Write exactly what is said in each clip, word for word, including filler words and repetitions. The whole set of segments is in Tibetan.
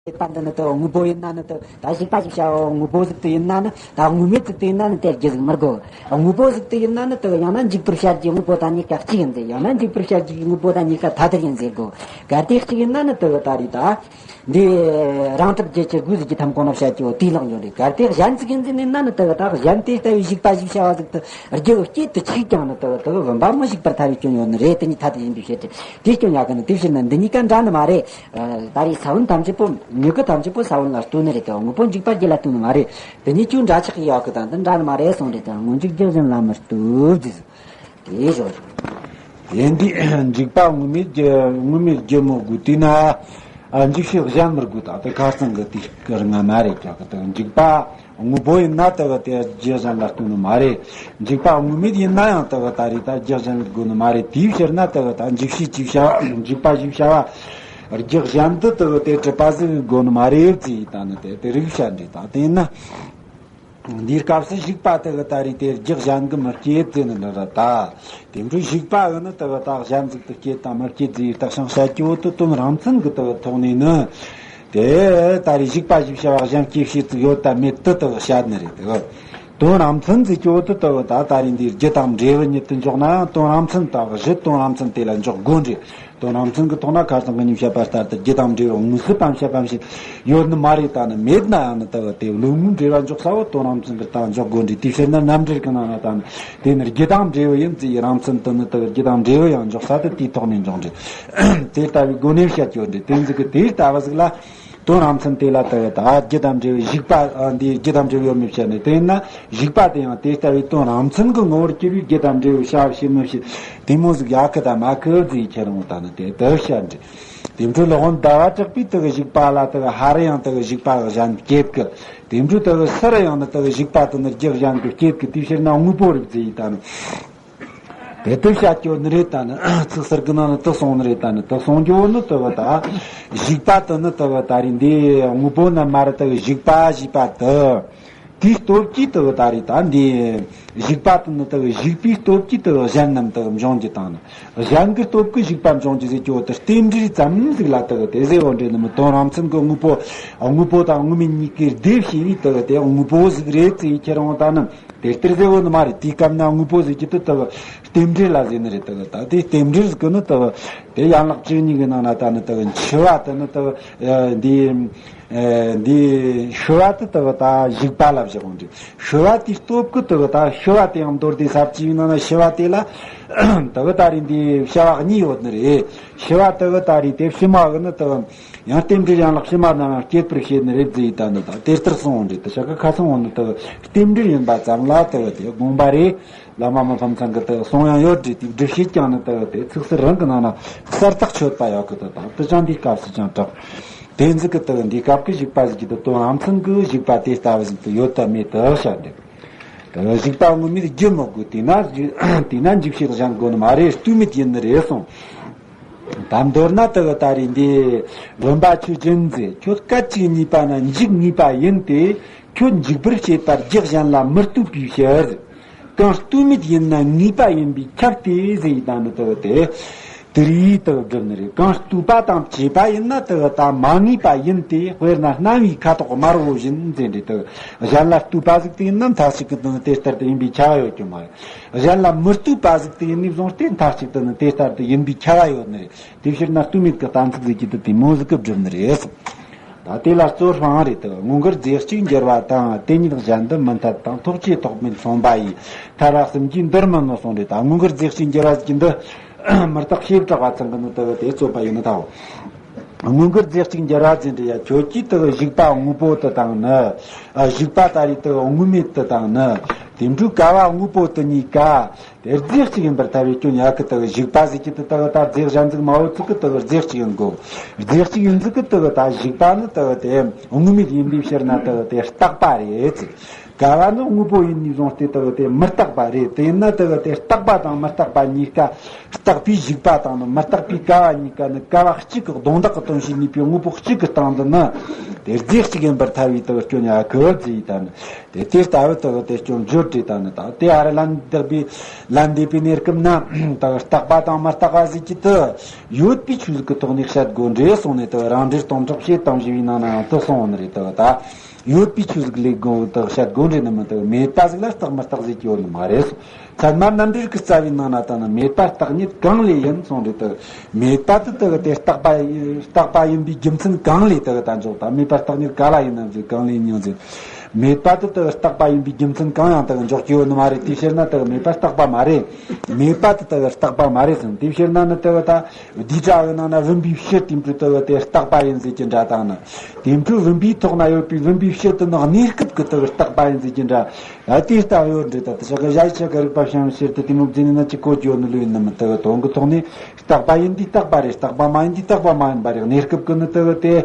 ད་འདི་ནི་དེ་དངོས་པོ་ཡིན་ན་ནི་དེ་ད་གཞུག་པ་ཞིག་བྱ་བ་དངོས་པོ་ཟིག་དེ་ཡིན་ན་ནི་ད་དངོས་མེད་ཟིག་དེ་ཡིན་ན་ནི་དེ་རྒྱུ་ཟིག་མི་དགོ། དངོས་པོ་ཟིག་དེ་ཡིན་ན་ནི་དེ་ཡང་ན་འཇུག་པར་བྱ་རྒྱུའི་དངོས་པོ་དང་གཉིས་ཀ་གཅིག་ཡིན་ཏེ། ཡང་ན་འཇུག་པར་བྱ་རྒྱུའི་དངོས་པོ་དང་གཉིས་ཀ་ཐ་དད་ཡིན་ཟེར་དགོ། གལ་ཏེ་གཅིག་ཡིན་ན་ནི་དེ་ད་རེད་ད། འདི་རང་གྲུབ་རྒྱུད་ཀྱི་དགོས་ཟིག་གི་ཐམ་གོང་ན་བཤད་ཀྱི་འོ་དེའི་ལག་ཡོད་རེད། གལ་ཏེ་གཞན་ཟིག་ཡིན་ཟིག་ནི་ན་ནི་དེ་ད་གཞན་དེ་ལྟ་བུའི་གཞུག་པ་ཞིག་བྱ་བ་ཟིག་ཏུ་རྒྱུ་སྐྱེད་དུ་ཆུག་ཀྱང་ནི་དེ་དེ་བུམ་པ་མི་ཞིག་པར་ཐལ་བའི་སྐྱོན་ཡོད་ནི་རེད། དེ་གཉིས་ཐ་དད་ཡིན་པའི་ཕྱིར་ཏེ། དེའི་སྐྱོན་ཡོད་གི་ནི་དེའི་ཕྱིར་ན་འདི་གཉིས་ཀ་འདྲ་ནི་མ་རེད། ད་རེས་ས་བོན་ཐམས་ཅད་པོ་མྱུ་གུ་ཐམས་ཅད་པོ་ས་བོན་ལ་ལྟོས་ནི་རེད་དེ། དངོས་པོ་འཇུག་པ་རྒྱུད་ལ་ལྟོས་ནི་མ་རེད། དེ་གཉིས་ཀྱང་འདྲ་ཆགས་ཀྱི་ཡོད་གི་དང་འདི་འདྲ་ནི་མ་རེད་གསུངས་རེད་དེ། སྔོན་འཇུག་རྒྱུ་གཞན་ལ་མི་ལྟོས་ཟེར། དེ་ཞོར། ཡིན་དུས་འཇུག་པ་དངོས་མེད་རྒྱུ་དངོས་མེད་རྒྱུ་མི་དགོས། དེས་ན་ཨ་འཇུག་བྱེད་གཞན་མི་དགོས། ད་དེ་ཁ་སང་གི་དེའི་སྐོར་ང་མ་རེད་ཀྱང་གི་དེ་འཇུག་པ་དངོས་པོ་ཡིན་ན་དེ་གི་དེ་རྒྱུ་གཞན་ལ་ལྟོས་ནི་མ་རེད། འཇུག་པ་དངོས་མེད་ཡིན་ན་ཡང་དེ་གི་ད་རེད་ད་རྒྱུ་གཞན་ལ་དགོས་ནི་མ་རེད། དེའི་ཕྱིར་ན་དེ་གི་ད་འཇུག་བྱེད་ཅེས་བྱ་བ་འཇུག་པ་ཞེས་བྱ་བ་རྒྱུ་གཞན་དུ་དེ་གི་དེ་གྲུབ་པ་ཟིག་དགོས་ནི་མ་རེད་ཟེར། ད་ནི་དེ་དེ་རིགས་བཤད་འདྲ། ད་དེ་ཡིན་ན། འདིའི་སྐབས་སུ་གཞུག་པ་དེ་གི་ད་རེད་དེ་རྒྱུ་གཞན་གྱིས་མི་སྐྱེད་ཟེར་ནི་འདྲ་ར་ད། དེ་འཕྲོ་གཞུག་པ་གི་ནི་དེ་གི་ད་གཞན་ཟིག་ཏུ་སྐྱེད་དང་མི་སྐྱེད་ཟེར་བརྟག་ཞིང་བཤད་རྒྱུ་བོ་དེ་དོན་རང་མཚན་གྱི་དེ་གི་ཐོག་ནས་ནི། དེ་ད་རེད་གཞུག་པ་ཞེས་བྱ་བ་གཞན་སྐྱེད་བྱེད་ཅིག་ཡོད་དམ་མེད་དེ་དེ་གི་བཤད་ནི་རེད་དེ། དོན་རང་མཚན་ཟེར་རྒྱུ་བོ་དེ་དེ་གི་ད་ད་རེད་འདིའི་རྒྱུ་དང་འབྲས་བུ་ཉིད་དུ་འཇོག་ནའང་དོན་རང་མཚན་དང་གཞི་དོན་རང་མཚན་དེ་ལ་འཇོག་དགོས་རེད། དོན་རང་མཚན་གྱི་ཐོག་ན་ཁ་སང་གི་ཉིན་བཤད་པ་ལྟར་དུ་རྒྱུ་དང་འབྲས་བུ་དངོས་སུ་བམ་བཤད་པ་བཞིན་ཡོད་ནི་མ་རེད། ད་ནི་མེད་ན་ཡང་ནི་དེ་གི་དེ་བློ་ངོར་འབྲེལ་བ་འཇོག་ས་བོ་དོན་རང་མཚན་གྱི་སྟེང་འཇོག་དགོས་འདྲ། དེའི་ཕྱིར་ན་རྣམ་འགྲེལ་གྱི་ནང་ན་ད་ནི་དེ་ནི་རྒྱུ་དང་འབྲས་བུ་ཡིན་ཟེར་ཡི་རང་མཚན་དུ་ནི་དེ་གི་རྒྱུ་དང་འབྲས་བུ་ཡང་འཇོག་ས་དེ་དེའི་ཐོག་ནས་འཇོག་འདྲ། དེ་ལྟ་བུའི་སྒོ་ནས་བཤད་ཀྱི་ཡོད་འདྲ། དེ་ཟིག་གི་དེ་ལྟ་བུ་ཟིག་ལ། དོན་རང་མཚན་དེ་ལ་དེ་གི་ད་རྒྱུ་དང་འབྲས་བུ་གཞུག་པ་ཨ་འདི་རྒྱུ་དང་འབྲས་བུ་ཡོད་མེད་བཤད་ནས། དེ་ཡིན་ན་གཞུག་པ་དེ་ཡང་དེ་ལྟ་བུའི་དོན་རང་མཚན་གྱི་ངོ་བོར་གྱུར་པའི་རྒྱུ་དང་འབྲས་བུ་བྱ་བ་བྱེད་མི་བྱེད་དེ་མོ་ཟིག་ཡོད་གི་དང་མེད་གི་ཟེར་ཁྱེད་རང་ད་ནི་དེ་དེ་བཤད་འདྲ། དེ་འཕྲོ་སློབ་དཔོན་ཟླ་བ་གྲགས་པས་དེ་གི་གཞུག་པ་ལ་དེ་གི་ཧ་རེ་ཡང་དེ་གི་གཞུག་པ་གཞན་སྐྱེད་གི། དེ་འཕྲོ་དེ་གི་སུ་རེ་ཡང་ནི་དེ་གི་གཞུག་པ་དེ་ནི་རྒྱུ་གཞན་གྱིས་སྐྱེད་གི། དེའི་ཕྱིར་ན་དངོས་པོ་རིགས་ཟེར་ཡི་ད་ནི། དེ་ལྟར་བཤད་རྒྱུ་ནི་རེད། ད་ནི་ཚིག་ཟུར་གི་ནང་ནས་དེ་གསུངས་ནི་རེད། ད་ནི་དེ་གསུང་རྒྱུ་བོ་ནི་དེ་བ་ད་གཞུག་པ་དེ་ནི་དེ་བ་ད་རེད་འདི་དངོས་པོ་ནི་མ་རེད། དེ་གི་གཞུག་པ་ཞེས་པ་དེ་དེའི་སྟོབས་ཀྱིས་དེ་བ་ད་རེད་ད་འདི་གཞུག་པ་དེ་ནི་དེ་གི་གཞུག་པའི་སྟོབས་ཀྱིས་དེ་གི་གཞན་རྣམས་དེ་གི་འབྱུང་རྒྱུ་དང་ནི། གཞན་གྱི་སྟོབས་ཀྱིས་གཞུག་པ་འབྱུང་རྒྱུ་ཟེར་རྒྱུ་བོ་དེ་རྟེན་འབྲེལ་ཙམ་ཟིག་ལ་དེ་གི་དེ་ཟེར་བོ་འདྲེ་ནི་མི། དོན་རང་མཚན་གྱི་དངོས་པོ་དངོས་པོ་དང་དངོས་མེད་གཉིས་ཀའི་སྡེ་བྱས་པའི་དེ་གི་དེ་དངོས་པོ་ཟིག་རེད་ཟེར་ཁྱེད་རང་ད་ནི། དེ་ལྟར་ཟེར་བོ་ནི་མ་རེད། དེའི་སྐབས་ན་དངོས་པོ་ཟེར་རྒྱུ་དེ་དག་རྟེན་འབྲེལ་ལ་ཟེར་ནི་རེད། དག་ད་དེ་རྟེན་འབྲེལ་ཟེར་གི་ནི་དག་དེ་ཡན་ལག་བཅུ་གཉིས་ཀྱི་ནང་ན་ད་ནི་དག་འཆི་བ་དེ་ནི་དག་འདི་འདི་ཤི་བ་དེ་དག་ད་གཞུག་པ་ལ་བཞག་འོང་དུས། ཤི་བ་དེའི་སྟོབས་ཀྱིས་དག་ད་ཤི་བ་དེ་ཡང་མདོར་བསྡུས་ས་བཅུའི་ནང་ན་ཤི་བ་དེ་ལ་དག་ད་རེད་འདི་བྱ་བ་གཉིས་ཡོད་ནི་རེད། ཤི་བ་དག་ད་རེད་དེ་ཕྱི་མ་གི་ནི་དག་ཡང་རྟེན་འབྲེལ་ཡན་ལག་ཕྱི་མ་ནའང་སྐྱེད་པར་བྱེད་ནི་རེད་ཟེར་ཡི་ད་ནི་ད་དེ་ལྟར་གསུངས་འོང་དུས། དག་ཤ་ཁ་ཁ་སང་འོང་ནི་དག་རྟེན་འབྲེལ་ཡིན་པ་ཙམ་ལ་དག་དེ་དགོངས་པ་རེད། བླ་མ་མི་ཕམ་ཚང་གི་དག་གསུང་ཡང་ཡོད་རེད། དེ་སྒྲུབ་བྱེད་ཀྱང་ནི་དག་དེ་ཚིག་ཟུར་རང་གི་ནང་ན་གསལ་ཐག་ཆོད་པ་ཡོད་གི། དག་དག་དེ་ཅང་འདིའི་སྐབས་སུ་ཅང་དྲག་དེ་ཟིག་གི་དག་འདིའི་སྐབས་ཀྱི་གཞུག་པ་ཟིག་གི་དག་དོན་རང་མཚན་གྱི་གཞུག་པ་དེ་ལྟ་བུ་ཟིག་དག་ཡོད་དམ་མེད་དག་བཤད་འདུག་དག་གཞུག་པ་དངོས་མེད་རྒྱུ་མི་དགོས། དེས་ན་དེས་ན་འཇུག་བྱེད་གཞན་དགོས་ནི་མ་རེད། ལྟོས་མེད་ཡིན་ནི་རེད་གསུངས། ད་མདོར་ན་དག་ད་རེད་འདི་བུམ་པ་ཁྱོད་ཅི་ཡིན་ཟེར། ཁྱོད་སྐད་ཅིག་གཉིས་པ་ན་འཇུག་ངེས་པ་ཡིན་ཏེ། ཁྱོད་འཇུག་པར་བྱེད་པ་རྒྱུ་གཞན་ལ་མི་ལྟོས་པའི་ཕྱིར། གང་ལྟོས་མེད་ཡིན་ན་ངེས་པ་ཡིན་པས་ཁྱབ་སྟེ་ཟེར་ཡི་ད་ནི་དག་དེ་དེ་རིགས་དག་སྒྲུབ་ནི་རེད། གང་ལྟོས་པ་དང་བྱས་པ་ཡིན་ན་དག་ད་མ་ངེས་པ་ཡིན་ཏེ། དཔེར་ན་སྣང་བའི་ཁ་དོག་དམར་བོ་བཞིན་ཟེར་འདྲ། དག་གཞན་ལ་ལྟོས་པ་ཟིག་དེ་ཡིན་ན་མཐའ་གཅིག་གི་དོན་དེ་ལྟར་དུ་ཡིན་པའི་ཁྱབ་པ་ཡོད་རྒྱུ་མ་རེད། གཞན་ལ་མི་ལྟོས་པ་ཟིག་དེ་ཡིན་ནས་བཟུང་སྟེ་མཐའ་གཅིག་ཏུ་ནི་དེ་ལྟར་དུ་ཡིན་པའི་ཁྱབ་པ་ཡོད་ནི་རེད། དེ་ཕྱིར་ན་ལྟོས་མེད་ཀྱི་གཏན་ཚིགས་ཟེར་རྒྱུ་དེ་དེ་མོ་ཟིག་གིས་སྒྲུབ་ནི་རེད། ད་དེ་ལ་རྩོད་སྤང་རེད་དོ། དངོས་འགལ་རྫས་གཅིག་འགྱུར་བ་དང་། དེ་ཉིད་གཞན་དུ་མི་འཐད་དང་། ཐོགས་བཅས་ཐོགས་མེད་མཚུངས་པ་ཡིས། ཐལ་བ་གསུམ་གྱིས་འདིར་མི་གནོད་གསུངས་རེད། ད་དངོས་འགལ་རྫས་གཅིག་འགྱུར་བ་ཟེར་རྒྱུ་འདི་མི་རྟག་བྱེ་བྲག་པ་ཚང་གི་ནི་དེ་དེ་རྩོད་པ་ཡིན་ནི་དའོ། དངོས་འགལ་རྫས་གཅིག་འགྱུར་བ་ཟེར་འདྲ་ཡ། ཁྱོད་ཀྱིས་དེ་གཞུག་པ་དངོས་པོ་དེ་དང་ནི། ཨ་གཞུག་པ་ད་རེད་དེ་དངོས་མེད་དེ་དང་ནི། དེ་འཕྲོས་ཀ་བ་དངོས་པོ་དེ་གཉིས་ཀ་དེ་རྫས་གཅིག་ཡིན་པར་ཐལ་བའི་སྐྱོན་ཡོད་གི། དེ་གཞུག་པ་ཟེར་རྒྱུ་དེ་དེ་ད་རྫས་གཞན་ཟིག་མ་ཡོད་ཚུལ་གི་དེ་རྫས་གཅིག་ཡིན་དགོ། རྫས་གཅིག་ཡིན་ཚུལ་གི་དེ་ད་གཞུག་པ་ནི་དེ་དེ་དངོས་མེད་ཡིན་པའི་ཕྱིར་ན་དེ་དེ་རྟག་པ་རེད་ཟེར། ཀ་བ་ནི་དངོས་པོ་ཡིན་ནི་བཟུང་སྟེ་དེ་གི་དེ་མི་རྟག་པ་རེད། དེ་ཡིན་ན་དེ་གི་དེ་རྟག་པ་དང་མི་རྟག་པ་གཉིས་ཀ། རྟག་པའི་འཇིག་པ་དང་ནི་མི་རྟག་པའི་ཀ་བ་གཉིས་ཀ་ནི་ཀ་བ་གཅིག་གི་གདོང་འདག་གི་དོན་བྱེད་ནུས་པའི་དངོས་པོ་གཅིག་གི་སྟེང་དུ་ནི། དེ་རྫས་གཅིག་ཡིན་པར་ཐལ་བའི་དེ་གི་སྐྱོན་ཡང་གི་བར་བརྩིས་ཡིན་ད་ནི། དེ་དེ་ལྟ་བུ་དེ་གི་དེ་སྐྱོན་བརྗོད་བྲིས་ད་ནི་དང་། དེ་ཨ་རེ་ལན་འདེབས་པའི་ལན་འདེབས་པའི་གནས་སྐབས་ན་དེ་གི་རྟག་པ་དང་མི་རྟག་པ་ཟེར་གྱི་དེ་ཡོད་པའི་ཆོས་ཟིག་གི་ཐོག་ནས་བཤད་དགོས་འདྲེ་གསུངས་ནས། དེ་གི་རང་འགྲེལ་སྟོང་ཕྲག་བཤད་དང་ཞེས་པའི་ནང་ན་ཡང་དེ་གསུངས་ནི་རེད། དེ་གི་ད། ཡོད་པའི་ཆོས་ཟིག་ལས་དགོས་དག་བཤད་དགོས་འདྲེ་ནི་མི་དག་མེད་པ་ཟིག་ལ་རྟག་མི་རྟག་ཟེར་གྱི་ཡོད་ནི་མ་རེད། ཚད་མ་རྣམ་འགྲེལ་གྱི་རྩ་བའི་ནང་ན་ད་ནི་མེད་པ་རྟག་ཉིད་གང་ལས་ཡིན་གསུངས་རེད་དག་མེད་པ་དེ་དག་དེ་རྟག་པ་རྟག་པ་ཡིན་པའི་རྒྱུ་མཚན་གང་ལས་དག་ད་འཇོག་དང་། མེད་པ་རྟག་ཉིད་ག་ལ་ཡིན་ནམ་ཟེར་གང་ལས་ཡིན་ཟེར། མེད་པ་དེ་དག་རྟག་པ་ཡིན་པའི་རྒྱུ་མཚན་གང་ཡང་དག་འཇོག་གི་ཡོད་ནི་མ་རེད། དེའི་ཕྱིར་ན་དག་མེད་པ་རྟག་པ་མ་རེད། མེད་པ་དེ་དག་རྟག་པ་མ་རེད་ཟེར། དེའི་ཕྱིར་ན་ནི་དག་ད། བསྡུས་གྲྭ་གི་ནང་ན་བུམ་པའི་ཕྱིར་དེ་འཕྲོས་དེ་གི་དེ་རྟག་པ་ཡིན་ཟེར་གྱི་འདྲ་དང་ནི། དེ་འཕྲོས་བུམ་པའི་ཐོག་ན་ཡོད་པའི་བུམ་པའི་ཕྱིར་དེ་ནི་གནས་སྐབས་ཀྱི་དེ་གི་རྟག་པ་ཡིན་ཟེར་གྱི་འདྲ། ཨ་དེ་ལྟ་ཡོད་འདྲ་ད། དེ་ཆ་གི་ཞ་ཡི་ཆ་གི་རིག་པ་བྱང་ཕྱིར་དེ་དེ་མོ་བརྫིས་ནས་ན་ཅི་གོ་རྒྱུ་ནི་ལོས་ཡིན་ནི་མི་དེ་གི་དོན་གི་ཐོག་ནས་རྟག་པ་ཡིན་དུས་རྟག་པ་རེད། རྟག་པ་མ་ཡིན་དུས་རྟག་པ་མ་ཡིན་པ་རེད། གནས་སྐབས་ཀྱི་ནི་དེ་གི་དེ་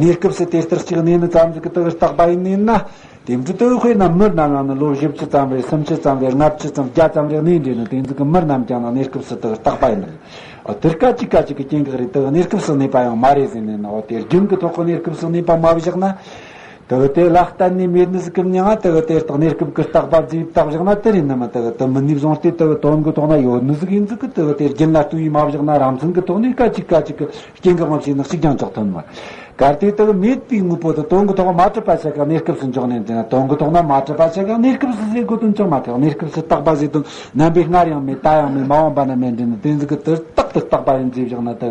གནས་སྐབས་སུ་དེ་ལྟར་གཅིག་གནས་ནི་ཙམ་ཟིག་གི་དེ་གི་རྟག་པ་ཡིན་ནི་ཡིན་ན། དེ་འདྲ་དེ་དཔེར་ན་མི་རྣམས་ཡང་ནི་ལོ་བཞི་བཅུ་ཙམ་རེ་སུམ་ཅུ་ཙམ་རེ་ལྔ་བཅུ་ཙམ་བརྒྱ་ཙམ་རེ་གནས་འདྲེ་ནི་དེ་ཚོ་གི་མི་རྣམས་ཀྱང་ན་གནས་སྐབས་སུ་དེ་རྟག་པ་ཡིན་ནི། ཨོ་དེ་སྐད་ཅིག་སྐད་ཅིག་གི་རྐྱེན་གྱིས་རེད། དེ་གནས་སྐབས་སུ་གནས་པ་ཡང་མ་རེད་ཟེར་ནས་ན། ཨོ་དེ་རྒྱུན་གྱི་ཐོག་གི་གནས་སྐབས་སུ་གནས་པ་མ་བཞག་ན། དེ་དེ་ལ་བརྟེན་ནས་མེད་ནི་ཟིག་གི་མྱིང་ང་དེ་དེ་རྟག་གནས་སྐབས་ཀྱི་རྟག་པ་རྫས་བཏགས་བཞག་ན་དེ་རེད་ནི་མི་དེ་དེ་མི་ནུས་བཟུང་སྟེ་དེ་དོན་གྱི་ཐོག་ན་ཡོད་ནི་ཟིག་ཡིན་ཟིག་གི། དེ་དེ་རྒྱུན་ལ་ལྟོས་ཡིས་མ་བཞག་ན་རང་མཚན་གྱི་ཐོག་ནས་སྐད་ཅིག་སྐད་ཅིག་གི་རྐྱེན་གྱིས་མ་བྱས་ནི་གཅིག་ཀྱང་ཆགས་ཐུབ་མ། གལ་ཏེ་དེ་མེད་པའི་དངོས་པོ་དེ་དོན་གྱི་ཐོག་མ་གྲུབ་པ་ཆ་ག་གནས་སྐབས་སུ་འཇོག་ནས་འཛིན་ན། དོན་གྱི་ཐོག་ན་མ་གྲུབ་པ་ཆ་ག་གནས་སྐབས་སུ་ཟེར་དགོས་དོན་ཅང་མ་ཐག་གནས་སྐབས་སུ་རྟག་པ་ཟེར་དོན་རྣམ་པའི་སྔར་ཡང་མེད། ད་ཡང་མེད། མ་འོངས་པ་ན་མེད་འདྲེ་ནི་དེ་ཟིག་གི་དེ་རྟག་ཏུ་རྟག་པ་ཡིན་ཟེར་བཞག་ན་དེ་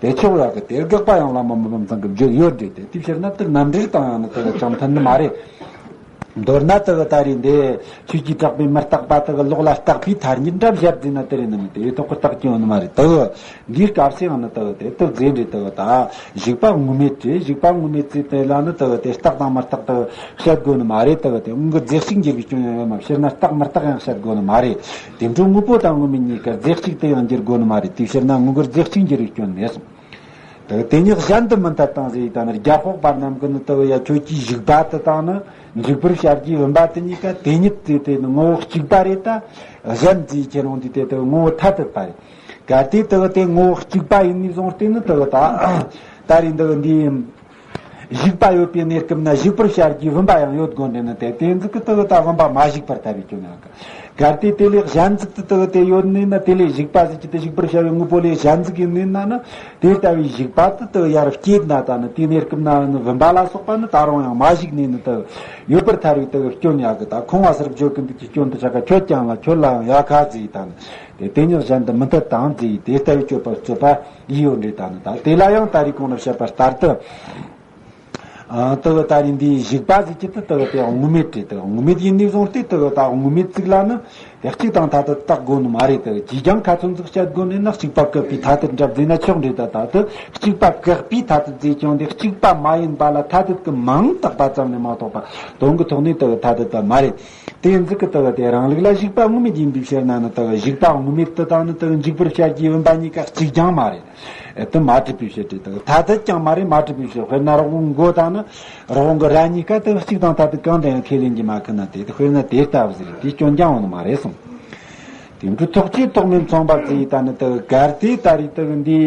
དེ་ཆོག་ཡག་གི། དེ་དགག་པ་ཡང་བླ་མ་མི་ཕམ་ཚང་གི་བརྗོད་ཡོད་འདྲེ། དེ་དེའི་ཕྱིར་ན་དེ་རྣམ་འགྲེལ་དང་ཡང་ན་དེ་ལ་ཅང་མཐུན་ནི་མ་རེད། མདོར་ན་དེ་གི་ད་རེས་འདི་ཆོས་ཀྱི་གྲགས་པས་མི་རྟག་པ་དེ་གི་ལོག་ལ་རྟག་པའི་ཐ་སྙད་འདྲ་བཤད་ཟིན་ན་དེ་རེད་ནི་མི་དེ་ཐོག་གི་རྟག་ཀྱང་ནི་མ་རེད། དེ་གི་འདིའི་སྐབས་སུ་ཡང་ནི་དེ་གི་དེ་དེ་རྫས་འདྲེ་དེ་གི་ད་བཞུགས་པ་དངོས་མེད་རེད། བཞུགས་པ་དངོས་མེད་ཚེ་དེ་ལ་ནི་དེ་གི་དེ་རྟག་དང་མི་རྟག་དེ་གི་བཤད་དགོས་ནི་མ་རེད། དེ་གི་དེ་དངོས་གི་རྫས་གཅིག་འགྱུར་བའི་སྐྱོན་ཡང་ཡོད་མ་ཕྱིར་ན་རྟག་མི་རྟག་ཡང་བཤད་དགོས་ནི་མ་རེད། དེ་འཕྲོ་དངོས་པོ་དང་དངོས་མེད་གཉིས་ཀ་རྫས་གཅིག་ཏུ་ཡང་འགྱུར་དགོས་ནི་མ་རེད། དེའི་ཕྱིར་ན་དངོས་གི་རྫས་གཅིག་འགྱུར་བའི་སྐྱོན་མེད་གསུངས། དེ་དེ་ཉིད་གཞན་དུ་མི་འཐད་དང་ཟེར་ཡི་དང་ནི། རྒྱབ་དཔོག་པ་རྣམས་ཀྱིས་ནི་དེ་ཡ་ཁྱོད་ཀྱིས་བཞུགས་པ་དེ་དང་ནི་འཇུག་པར་བྱ་རྒྱུའི་བུམ་པ་དེ་གཉིས་ཀ་དེ་ཉིད་དེ་དེ་ནི་ངོ་བོ་གཅིག་པ་རེད། ད་གཞན་ཟེར་ཁྱེད་རང་འདི་དེ་དེ་ངོ་བོ་ཐ་དད་པ་རེད། གལ་ཏེ་དེ་དེ་ངོ་བོ་གཅིག་པ་ཡིན་ནི་བཟུང་སྟེ་ནི་དེ་ད་ད་རེས་འདི་འདི་བཞུགས་པ་ཡོད་པའི་གནས་སྐབས་ན་བཞུགས་པར་བྱ་རྒྱུའི་བུམ་པ་ཡང་ཡོད་དགོས་འདྲེ་ནི། དེ་དེ་ཟིག་གི་དེ་ད་བུམ་པ་མ་བཞུགས་པར་ཐལ་བའི་སྐྱོན་ཡང་གི། གལ་ཏེ་དེ་ལས་གཞན་ཟིག་ཏུ་དེ་གི་དེ་ཡོད་ནི་ན། དེ་ལས་བཞུགས་པ་ཟེར་གྱི་དེ་བཞུགས་པར་བྱ་བའི་དངོས་པོ་ལས་གཞན་ཟིག་ཡིན་ནི་ན་ནི། དེ་ལྟ་བུའི་བཞུགས་པ་དེ་དེ་ཡར་སྐྱེས་ན་ད་ནི་དེའི་གནས་སྐབས་ན་ནི་བུམ་པ་ལ་སོགས་པ་ནི་ད་རུང་ཡང་མ་བཞུགས་ནས་ནི་དེ་ཡོད་པར་ཐལ་བའི་དེ་གི་སྐྱོན་ཡག་གི། ད་ཁོང་བ་སར་བརྗོད་ཀྱི་འདུག་གི་སྐྱོན་དུ་ཆ་ག་ཁྱོད་ཀྱང་ལ་ཁྱོད་ལ་ཡང་ཡག་ག་ཟེར་ཡི་ད་ནི། དེ་དེ་ཉིད་གཞན་དུ་མི་འཐད་དང་ཟེར་ཡི་དེ་ལྟ་བུའི་སྤྱོད་པ་སྤྱོད་པ་ཡིས་ཡོད་འདྲེ་ད་ནི། ད་དེ་ལ་ཡང་ད་རེས་གོང་ལ་བཤད་པ་ལྟར་དུ། ཨ་དེ་གི་ད་རེས་འདིའི་བཞུགས་པ་ཟེར་གྱི་དེ་དེ་གི་དེ་དངོས་མེད་རེད། དེ་དངོས་མེད་ཡིན་ནི་བཟུང་སྟེ་དེ་གི་ད་དངོས་མེད་ཅིག་ལ་ནི་དེ་གཅིག་དང་ཐ་དད་བཏགས་དགོས་ནི་མ་རེད། དེ་གི་ཅིས་ཀྱང་ཁ་ཚོན་ཟིག་བཤད་དགོས་ནི་ན་གཅིག་པ་བཀག་པའི་ཐ་དད་འདྲ་བཟླས་ན་ཆོག་འདྲེ་ད། ད་དེ་གཅིག་པ་བཀག་པའི་ཐ་དད་ཟེར་ཀྱང་དེ་གཅིག་པ་མ་ཡིན་པ་ལ་ཐ་དད་ཀྱི་མིང་བཏགས་པ་ཙམ་ལས་མ་གཏོགས་པ་དོན་གྱི་ཐོག་ནས་དེ་གི་ཐ་དད་པ་མ་རེད། དེ་ཡིན་ཟིག་གི་དེ་གི་དེ་རང་ལུགས་ལ་བཞུགས་པ་དངོས་མེད་ཡིན་པའི་ཕྱིར་ན་ནི་དེ་གི་བཞུགས་པ་དངོས་མེད་དེ་དང་ནི་དེ་གི་འཇུག་པར་བྱ་རྒྱུའི་བུམ་པ་གཉིས་ཀ་གཅིག་ཀྱང་མ་རེད། དེ་མ་གྲུབ་པའི་ཕྱིར་ཏེ། དེ་ཐ་དད་ཀྱང་མ་རེད། མ་གྲུབ་པའི་ཕྱིར། དཔེར་ན་རི་བོང་མགོ་དང་ནི་རི་བོང་གི་རྭ་གཉིས་ཀ་དེ་གཅིག་དང་ཐ་དད་གང་དུ་ཡང་ཁས་ལེན་གྱི་མ་ཁུ་ན་དེ། དེ་དཔེར་ན་དེ་ལྟ་བུ་ཟེར་དེའི་སྐྱོན་ཀྱང་འོང་ནི་མ་རེད་གསུངས། དེ་འཕྲོས་ཐོགས་བཅས་ཐོགས་མེད་མཚུངས་པར་བརྩི་ཡི་ད་ནི་དེ་གལ་ཏེ་ད་རེས་དེ་འདི་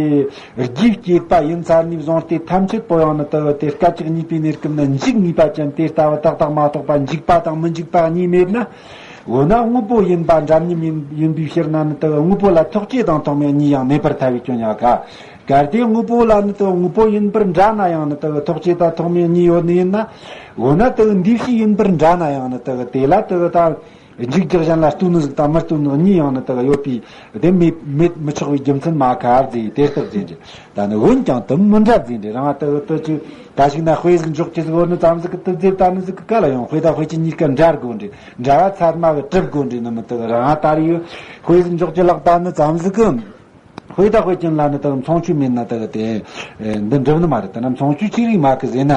རྒྱུའི་སྐྱེད་པ་ཡིན་ཚར་ནས་བཟུང་སྟེ་ཐམས་ཅད་པོ་ཡང་ནི་དེ་དེ་སྐད་ཅིག་གཉིས་པའི་གནས་སྐབས་ན་འཇིག་ངེས་པ་ཅན་དེ་ལྟ་བུ་ཏག་ཏག་མ་གཏོགས་པ་འཇིག་པ་དང་མི་འཇིག་པ་གཉིས་མེད་ན། འོ་ན་དངོས་པོ་ཡིན་པ་འདྲ་མཉམ་ཡིན་ཡིན་པའི་ཕྱིར་ན་ནི་དེ་དངོས་པོ་ལ་ཐོགས་བཅས་དང་ཐོགས་མེད་གཉིས་ཡང་མེད་པར་ཐལ་བའི་སྐྱོན་ཡང་ག་གལ་ཏེ་དངོས་པོ་ལ་ནི་དེ་དངོས་པོ་ཡིན་པར་འདྲ་ན་ཡང་ནི་དེ་ཐོགས་བཅས་དང་ཐོགས་མེད་གཉིས་ཡོད་ནི་ཡིན་ན། འོ་ན་དེ་འདུས་བྱས་ཡིན་པར་འདྲ་ན་ཡང་ནི་དེ་དེ་ལ་དེ་ད་འཇིག་རྒྱག་གཞན་ལ་ལྟོས་ནི་ཟིག་དང་མི་ལྟོས་ནི་གཉིས་ཡང་ནི་དེ་ཡོད་པའི་དེ་མེད་མེད་མི་ཆོག་པའི་རྒྱུ་མཚན་མ་ག་ཟེར་དེ་ལྟར་ཟེར་གྱི། ད་ནི་འོན་ཀྱང་དེ་མི་འདྲ་ཟེར་འདྲེ་རང་དེ་དེ་ཅི་ད་ཞིག་ན་དཔེ་ཟིག་འཇོག་ཅི་ཟིག་འོ་ནི་ཙམ་ཟིག་གི་དེ་ཟེར་ད་ནི་ཟིག་གི་ག་ལ་ཡང་དཔེ་དང་དཔེ་ཅན་གཉིས་ཀ་འདྲ་དགོས་འདྲེ། འདྲ་བ་ཚད་མ་གི་གྲུབ་དགོས་འདྲེ་ནི་མི་དེ་རང་ད་རེས་ཡོད་དཔེ་ཟིག་འཇོག་ཅི་ལག་ད་ནི་ཙམ་ཟིག་གི། དཔེ་དང་དཔེ་ཅན་ལ་ནི་དེ་མཚུངས་ཆོས་མེད་ན་དེ་དེ་འདི་འགྲུབ་ནི་མ་རེད། དེ་ན་མཚུངས་ཆོས་ཅི་རིགས་མ་གི་ཟེར་ན།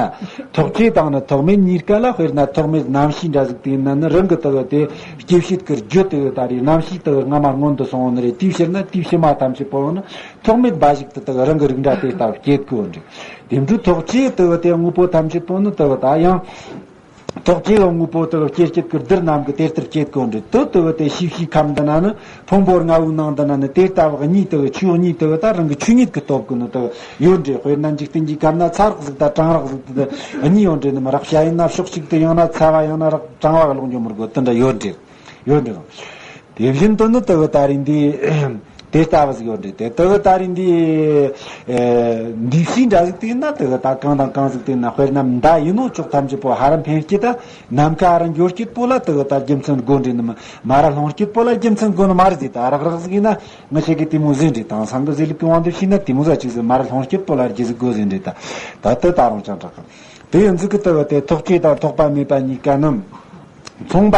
ཐོགས་བཅས་དང་ནི་ཐོགས་མེད་གཉིས་ཀ་ལ་དཔེར་ན་ཐོགས་མེད་རྣམ་ཤེས་འདྲ་ཟིག་དེ་ན་ནི་རང་གི་དེ་དེ་སྐྱེ་བྱེད་ཀྱི་རྒྱུ་དེ་ད་རེས་རྣམ་ཤེས་དེ་སྔ་མ་སྔོན་དུ་སོང་བ་ནི་རེད། དེའི་ཕྱིར་ན་དེའི་ཕྱི་མ་ཐམས་ཅད་པོ་ནི་ཐོགས་མེད་འབའ་ཞིག་ཏུ་དེ་རང་གི་རིགས་འདྲ་དེ་ལྟ་བུ་སྐྱེ་དགོས་འདྲེ། དེ་འཕྲོས་ཐོགས་བཅས་དེ་དེ་དངོས་པོ་ཐམས་ཅད་པོ་ནི་དེ་ད་ཡང་། ཐོག་ཅེ་ལོ་དངོས་པོ་དེ་གི་སྐྱེ་སྐྱེད་ཀྱི་རྡུལ་རྣམས་ཀྱི་དེ་ལྟར་སྐྱེད་དགོས་འདྲི། དེ་དེ་གི་དེ་ཤི་ཤི་ཁམས་འདི་ན་ནི་ཕུང་པོ་ལྔ་བོའི་ནང་འདི་ན་ནི་དེ་ལྟ་བུ་གཉིས་དེ་གི་ཆོས་གཉིས་དེ་གི་ད་རང་གི་ཆོས་ཉིད་ཀྱི་སྟོབས་ཀྱིས་ནི་དེ་གི་ཡོད་འདྲི། དཔེར་ན་འཇིག་རྟེན་གྱི་ཁམས་ན་ཚ་རོགས་ཟིག་དང་གྲང་རོགས་ཟིག་དེ་གཉིས་ཡོད་འདྲི། ནི་མི་རག་བྱ་ཡིན་ན་ཕྱོགས་གཅིག་ཏུ་ཡང་ན་ཚ་བ་ཡང་ན་རག་གྲང་བ་གི་ལོག་འགྱོ་མི་དགོས། དེ་འདྲ་ཡོད་འདྲི། ཡོད་འདྲི། དེ་བཞིན་དུ་ནི་དེ་གི་ད་རིང་འདི་དེ་ལྟ་བུ་ཟིག་ཡོད་འདྲི། དེ་དེ་གི་ད་རིང་འདི་ཨེ་འདུས་བྱས་འདྲ་ཟིག་དེ་ཡིན་ན་དེ་གི་ད་གང་དང་གང་ཟིག་དེ་ཡིན་ན། དཔེར་ན་མདའ་ཡིན་ནོ་ཅོག་ཐམས་ཅད་པོ་ཧ་ར་འཕེན་སྐྱེད་ད་ནམ་མཁའ་ཧ་ར་འགྱོ་སྐྱེད་པོ་ལ་དེ་གི་ད་རྒྱུ་མཚན་དགོས་འདྲི། ནི་མ་མ་ར་ལྷུང་སྐྱེད་པོ་ལ་རྒྱུ་མཚན་དགོས་ནི་མ་རེད་ཟེར། ད་རག་རག་ཟིག་ཡིན་ན་ང་ཆེ་གི་དེ་མོ་ཟིག་འདྲི། དེང་སང་གི་ཟེར་ལུགས་ཀྱི་དབང་དུ་བྱས་ན་དེ་མོ་ཟ་ཅིག་ཟིག་མ་ར་ལྷུང་སྐྱེད་པོ་ལ་རྒྱུ་ཟིག་དགོས་ཟིག་འདྲི། ད་ད་དེ་ད་རུང་ཅང་དྲག་གི། དེ་ཡིན་ཟིག་གི་དེ་གི་དེ་ཐོགས་བཅས་དང་ཐོགས་པ་མེད་པ་གཉིས་ཀ་ནི་མཚུངས་པ།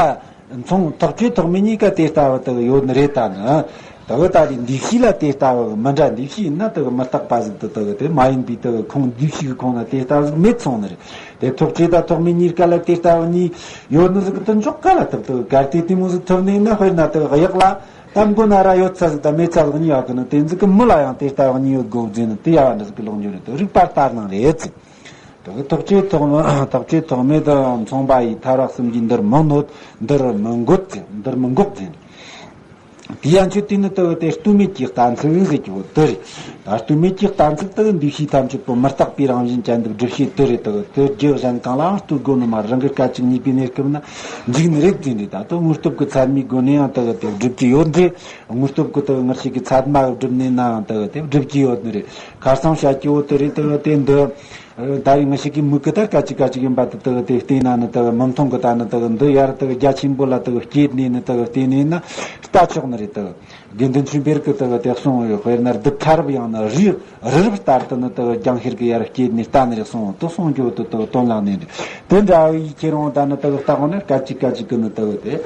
མཚུངས་ཐོགས་བཅས་ཐོགས་མེད་གཉིས་ཀ་དེ་ལྟ་བུ་དེ་གི་ཡོད་ནི་རེད། ད་ནི་དེ་གི་ད་དེ་འདུས་བྱས་ལ་དེ་ལྟ་བུ་མི་འདྲ། འདུས་བྱས་ཡིན་ན་དེ་གི་མི་རྟག་པ་ཟིག་དེ་དེ་གི་དེ་མ་ཡིན་པའི་དེ་གི་ཁོངས། འདུས་བྱས་གི་ཁོངས་ན་དེ་ལྟ་བུ་ཟིག་མེད་སོང་ནི་རེད། དེ་ཐོགས་བཅས་དང་ཐོགས་མེད་གཉིས་ཀ་ལ་དེ་ལྟ་བུ་གཉིས་ཡོད་ནི་ཟིག་དེ་འཇོག་ག་ལ་ཐུབ། དེ་གི་གལ་ཏེ་དེ་མོ་ཟིག་ཐུབ་ནི་ཡིན་ན། དཔེར་ན་དེ་གི་གཡག་ལ་ད་མགོ་ན་ར་ཡོད་ཚད་ཟིག་དང་མེད་ཚད་ཟིག་གཉིས་ཡོད་གི་ནི། དེ་ཟིག་གི་མི་ལ་ཡང་དེ་ལྟ་བུ་གཉིས་ཡོད་དགོས་ཟེར་ནི་དེ་ཡ་བ་འདྲ་ཟིག་གི་ལོག་འགྱོ་ནི། དེ་རིགས་པ་ལྟར་སྣང་རེད་ཟེར། དེ་གི་ཐོགས་བཅས་ཐོགས་མེད། ཐོགས་བཅས་ཐོགས་མེད་དང་མཚུངས་པ་ཡི། ཐར་བ་གསུམ་གྱི་འདིར་མི་གནོད། འདིར་མི་འགོད་ཅེས། འདིར་མི་འགོག་ཅེས། དེ་ཡང་ཆོས་དེ་ནི་དེ་གི་དེ་ལྟོས་མེད་ཀྱི་གཏན་ཚིགས་ཟེར་གྱི་བོ་དེ་རེད། ད་ལྟོས་མེད་ཀྱི་གཏན་ཚིགས་དེ་གི་འདུས་བྱས་ཐམས་ཅད་པོ་མི་རྟག་པའི་རང་བཞིན་ཅན་དུ་སྒྲུབ་བྱེད་དེ་རེད། དེ་གི་དེ་རྒྱུ་གཞན་གང་ལའང་ལྟོས་དགོས་ནི་མ་རེད། རང་གི་སྐད་ཅིག་གཉིས་པའི་གནས་སྐབས་ན་འཇིག་ནི་རེད་ཟེར་ནི་རེད། ད་དེ་དངོས་སྟོབས་ཀྱི་ཚད་མའི་སྒོ་ནས་ཡང་དེ་གི་དེ་སྒྲུབ་ཀྱི་ཡོད་འདྲ། དངོས་སྟོབས་ཀྱི་དེ་གི་ངར་ཤེས་ཀྱི་ཚད་མ་གི་སྒྲུབ་ནས་ནའང་དེ་གི་དེ་སྒྲུབ་ཀྱི་ཡོད་ནི་རེད། ཁ་སང་བཤད་ཀྱི་བོ་དེ་རེད། དེ་གི་དེ་འདི། ད་རེས་ང་ཞིག་གི་མིག་གི་ད་སྐད་ཅིག་སྐད་ཅིག་ཡིན་པ་དེ་དག་དེ་བལྟས་ན་ནི་དག་མི་མཐོང་གི། ད་ནི་དག་འདི་ཡར་དག་རྒྱ་ཆེན་པོ་ལ་དག་སྐྱེས་ནས་ནི་དག་བལྟས་ནས་ན་ལྟ་ཆོག་ནི་རེད། དག་དགེ་འདུན་ཆོས་འཕེལ་གི་དག་དེ་གསུང་ཡོད། དཔེར་ན་རྡུལ་ཕྲ་རབ་ཡང་ན་རི་རི་རབ་ལྟར་དུ་ནི་དག་རྒྱང་ཤེལ་གི་ཡར་སྐྱེས་ནས་ལྟ་ནི་རེད་གསུང་། དུ་གསུང་རྒྱུ་དུ་དག་དོན་ལ་གནས་ནི་དེ་འདྲ་བའི་ཁྱེད་རང་ད་ནི་དག་ལྟ་གོ་ནི་སྐད་ཅིག་སྐད་ཅིག་གི་ནི་དག་དེ།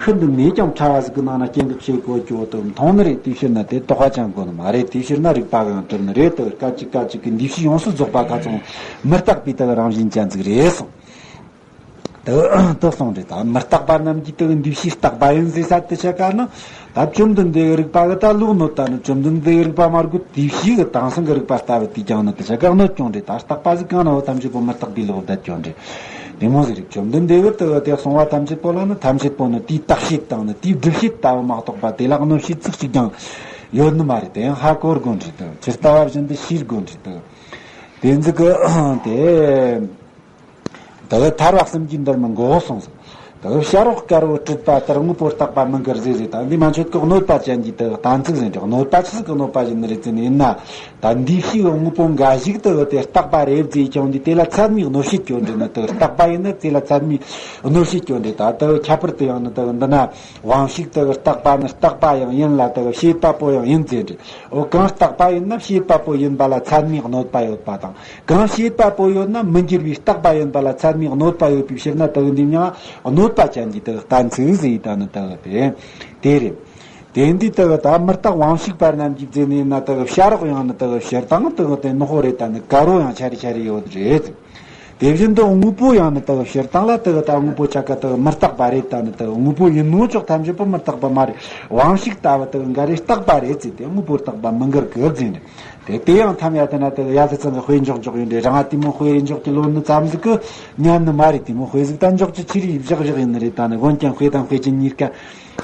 ཤིན་ཏུ་ནས་ཀྱང་ཕྲ་བ་ཟིག་གི་ནང་ན་རྐྱེན་གྱི་ཆོས་གོ་ཅོ་དུ་མཐོང་ནི་རེད། དེའི་ཕྱིར་ན་དེ་དོགས་པ་ཅང་དགོས་ནི་མ་རེད། དེའི་ཕྱིར་ན་རིགས་པ་གང་གྲུབ་ནི་རེད། དེ་སྐད་ཅིག་སྐད་ཅིག་གི་འདུས་བྱས་ཡོངས་སུ་རྫོགས་པ་ཁ་ཚང་མི་རྟག་པའི་དེ་རང་བཞིན་ཅན་ཟིག་རེད་གསུངས། དེ་དེ་གསུངས་རེད། ད་མི་རྟག་པ་རྣམས་ཀྱི་དེ་འདུས་བྱས་རྟག་པ་ཡིན་ཟེར་ས་དེ་ཆ་ག་ནི། ད་བཅོམ་ལྡན་འདས་ཀྱི་རིགས་པ་གི་ད་ལུགས་གནོད། ད་ནི་བཅོམ་ལྡན་འདས་ཀྱི་རིགས་པ་མ་དགོས། དེའི་ཕྱིའི་གི་དེང་སང་གི་རིགས་པ་ལྟ་བུ་དེས་ཀྱང་ནི་དེ་ཆ་ག་གནོད་ཀྱང་རེད། ད་རྟག་པ་ཟིག་གང་ན་བོ་ཐམས་ཅད་པོ་མི་རྟག་པའི་ལོག་བསྡད་ཀྱང་རེད། དེ་མོ་ཟིག་རེད། བཅོམ་ལྡན་འདས་ཀྱིས་དེ་གི་དེ་གསུང་བ་ཐམས་ཅད་པོ་ལ་ནི་ཐམས་ཅད་པོ་ནི་དེའི་བརྟག་བྱེད་དང་ནི་དེའི་སྒྲུབ་བྱེད་ལྟ་བུ་མ་གཏོགས་པ་དེ་ལ་གནོད་བྱེད་ཙིག་གཅིག་ཀྱང་ཡོད་ནི་མ་རེད། དེ་ཡང་ཧ་གོ་དགོས་རེད། དེ་ཇི་ལྟ་བ་བཞིན་དུ་ཤེས་དགོས་རེད། དེ་དེ་ཟིག་གི་དེ། དེ་གི་ཐར་བ་གསུམ་གྱི་འདིར་མི་འགོག་གསུངས་སོ། དེ་གི་བྱ་རོག་དཀར་བོ་བྲུད་པ་ལྟར་དངོས་པོ་རྟག་པ་མི་འགལ་ཟེར་ཟེར། ད་འདི་མ་ཆོད་ཀི་གནོད་པ་ཅན་གྱི་དེ་གི་གཏན་ཚིགས་ཟེར་འདྲ། གནོད་པ་ཆི་ཟིག་གི་གནོད་པ་ཡིན་ནི་རེད་ཟེར་ནི་ཡིན་ན། ད་འདུས་བྱས་དངོས་པོ་འགའ་ཞིག་དེ་གི་དེ་རྟག་པ་རེད་ཟེར་ཀྱང་འདི་དེ་ལ་ཚད་མའི་གནོད་བྱེད་ཀྱང་འདྲ་ནི། དེ་གི་རྟག་པ་ཡིན་ན་དེ་ལ་ཚད་མའི་གནོད་བྱེད་ཀྱང་འདྲ། ད་དེ་གི་ཁྱད་པར་དུ་ཡང་ནི་དེ་གི་འདི་ན་དབང་ཕྱུག་དེ་གི་རྟག་པ་ནི་རྟག་པ་ཡང་ཡིན་ལ་དེ་གི་བྱེད་པ་པོ་ཡང་ཡིན་ཟེར་འདྲ། འོ་གང་རྟག་པ་ཡིན་ན་བྱེད་པ་པོ་ཡིན་པ་ལ་ཚད་མའི་གནོད་པ་ཡོད་པ་དང་། གང་བྱེད་པ་པོ་ཡོད་ན་མི་འགྱུར་བའི་རྟག་པ་ཡིན་པ་ལ་ཚད་མའི་གནོད་པ་ཡོད་པའི་ཕྱིར་ན་དེ་གི་འདི་མྱང་གནོད་པ་ཅན་གྱི་དེ་གི་གཏན་ཚིགས་ཟེར་ཡི་ད་ནི་དེ་གི་དེ་དེ་རེད། དེ་འདི་དེ་གི་ད་མི་རྟག་དབང་ཕྱུག་པ་རྣམས་ཀྱིས་ཟེར་ནི་ཡིན་ན་དེ་གི་བྱ་རོག་ཡང་ནི་དེ་གི་སྤྱིར་བཏང་དེ་གི་དེ་ནོ་ཧོ་རེད། ད་ནི་དཀར་བོ་ཡང་ཆ་རེ་ཆ་རེ་ཡོད་རེད། དེ་བཞིན་དུ་དངོས་པོ་ཡང་ནི་དེ་གི་སྤྱིར་བཏང་ལ་དེ་གི་ད་དངོས་པོ་ཆ་ག་དེ་གི་མི་རྟག་པ་རེད། ད་ནི་དེ་གི་དངོས་པོ་ཡིན་ནོ་ཅོག་ཐམས་ཅད་པོ་མི་རྟག་པ་མ་རེད། དབང་ཕྱུག་ལྟ་བུ་དེ་གི་འགའ་རེ་རྟག་པ་རེད་ཟེར་ཏེ་དངོས་པོ་རྟག་པ་མི་འགལ་གི་ཟེར་ནས། དེ་དེ་ཡང་ཐམ་ཡ་དེ་ན་དེ་གི་ཡ་དེ་ཚང་གི་དཔེ་འཇོག་འཇོག་ཡིན་རེད། རང་ང་དེ་མོ་དཔེ་རེ་འཇོག་གི་ལོན་ནི་ཙམ་ཟིག་གི་ཉན་ནི་མ་རེད། དེ་མོ་དཔེ་ཟིག་ད་འཇོག་གི་ཆི་རེད་བཞག་བཞག་ཡིན་ནི་རེད། ད་ནི་འོན་ཀྱང་དཔེ་དང་དཔེ་ཅན་གཉིས་ཀ་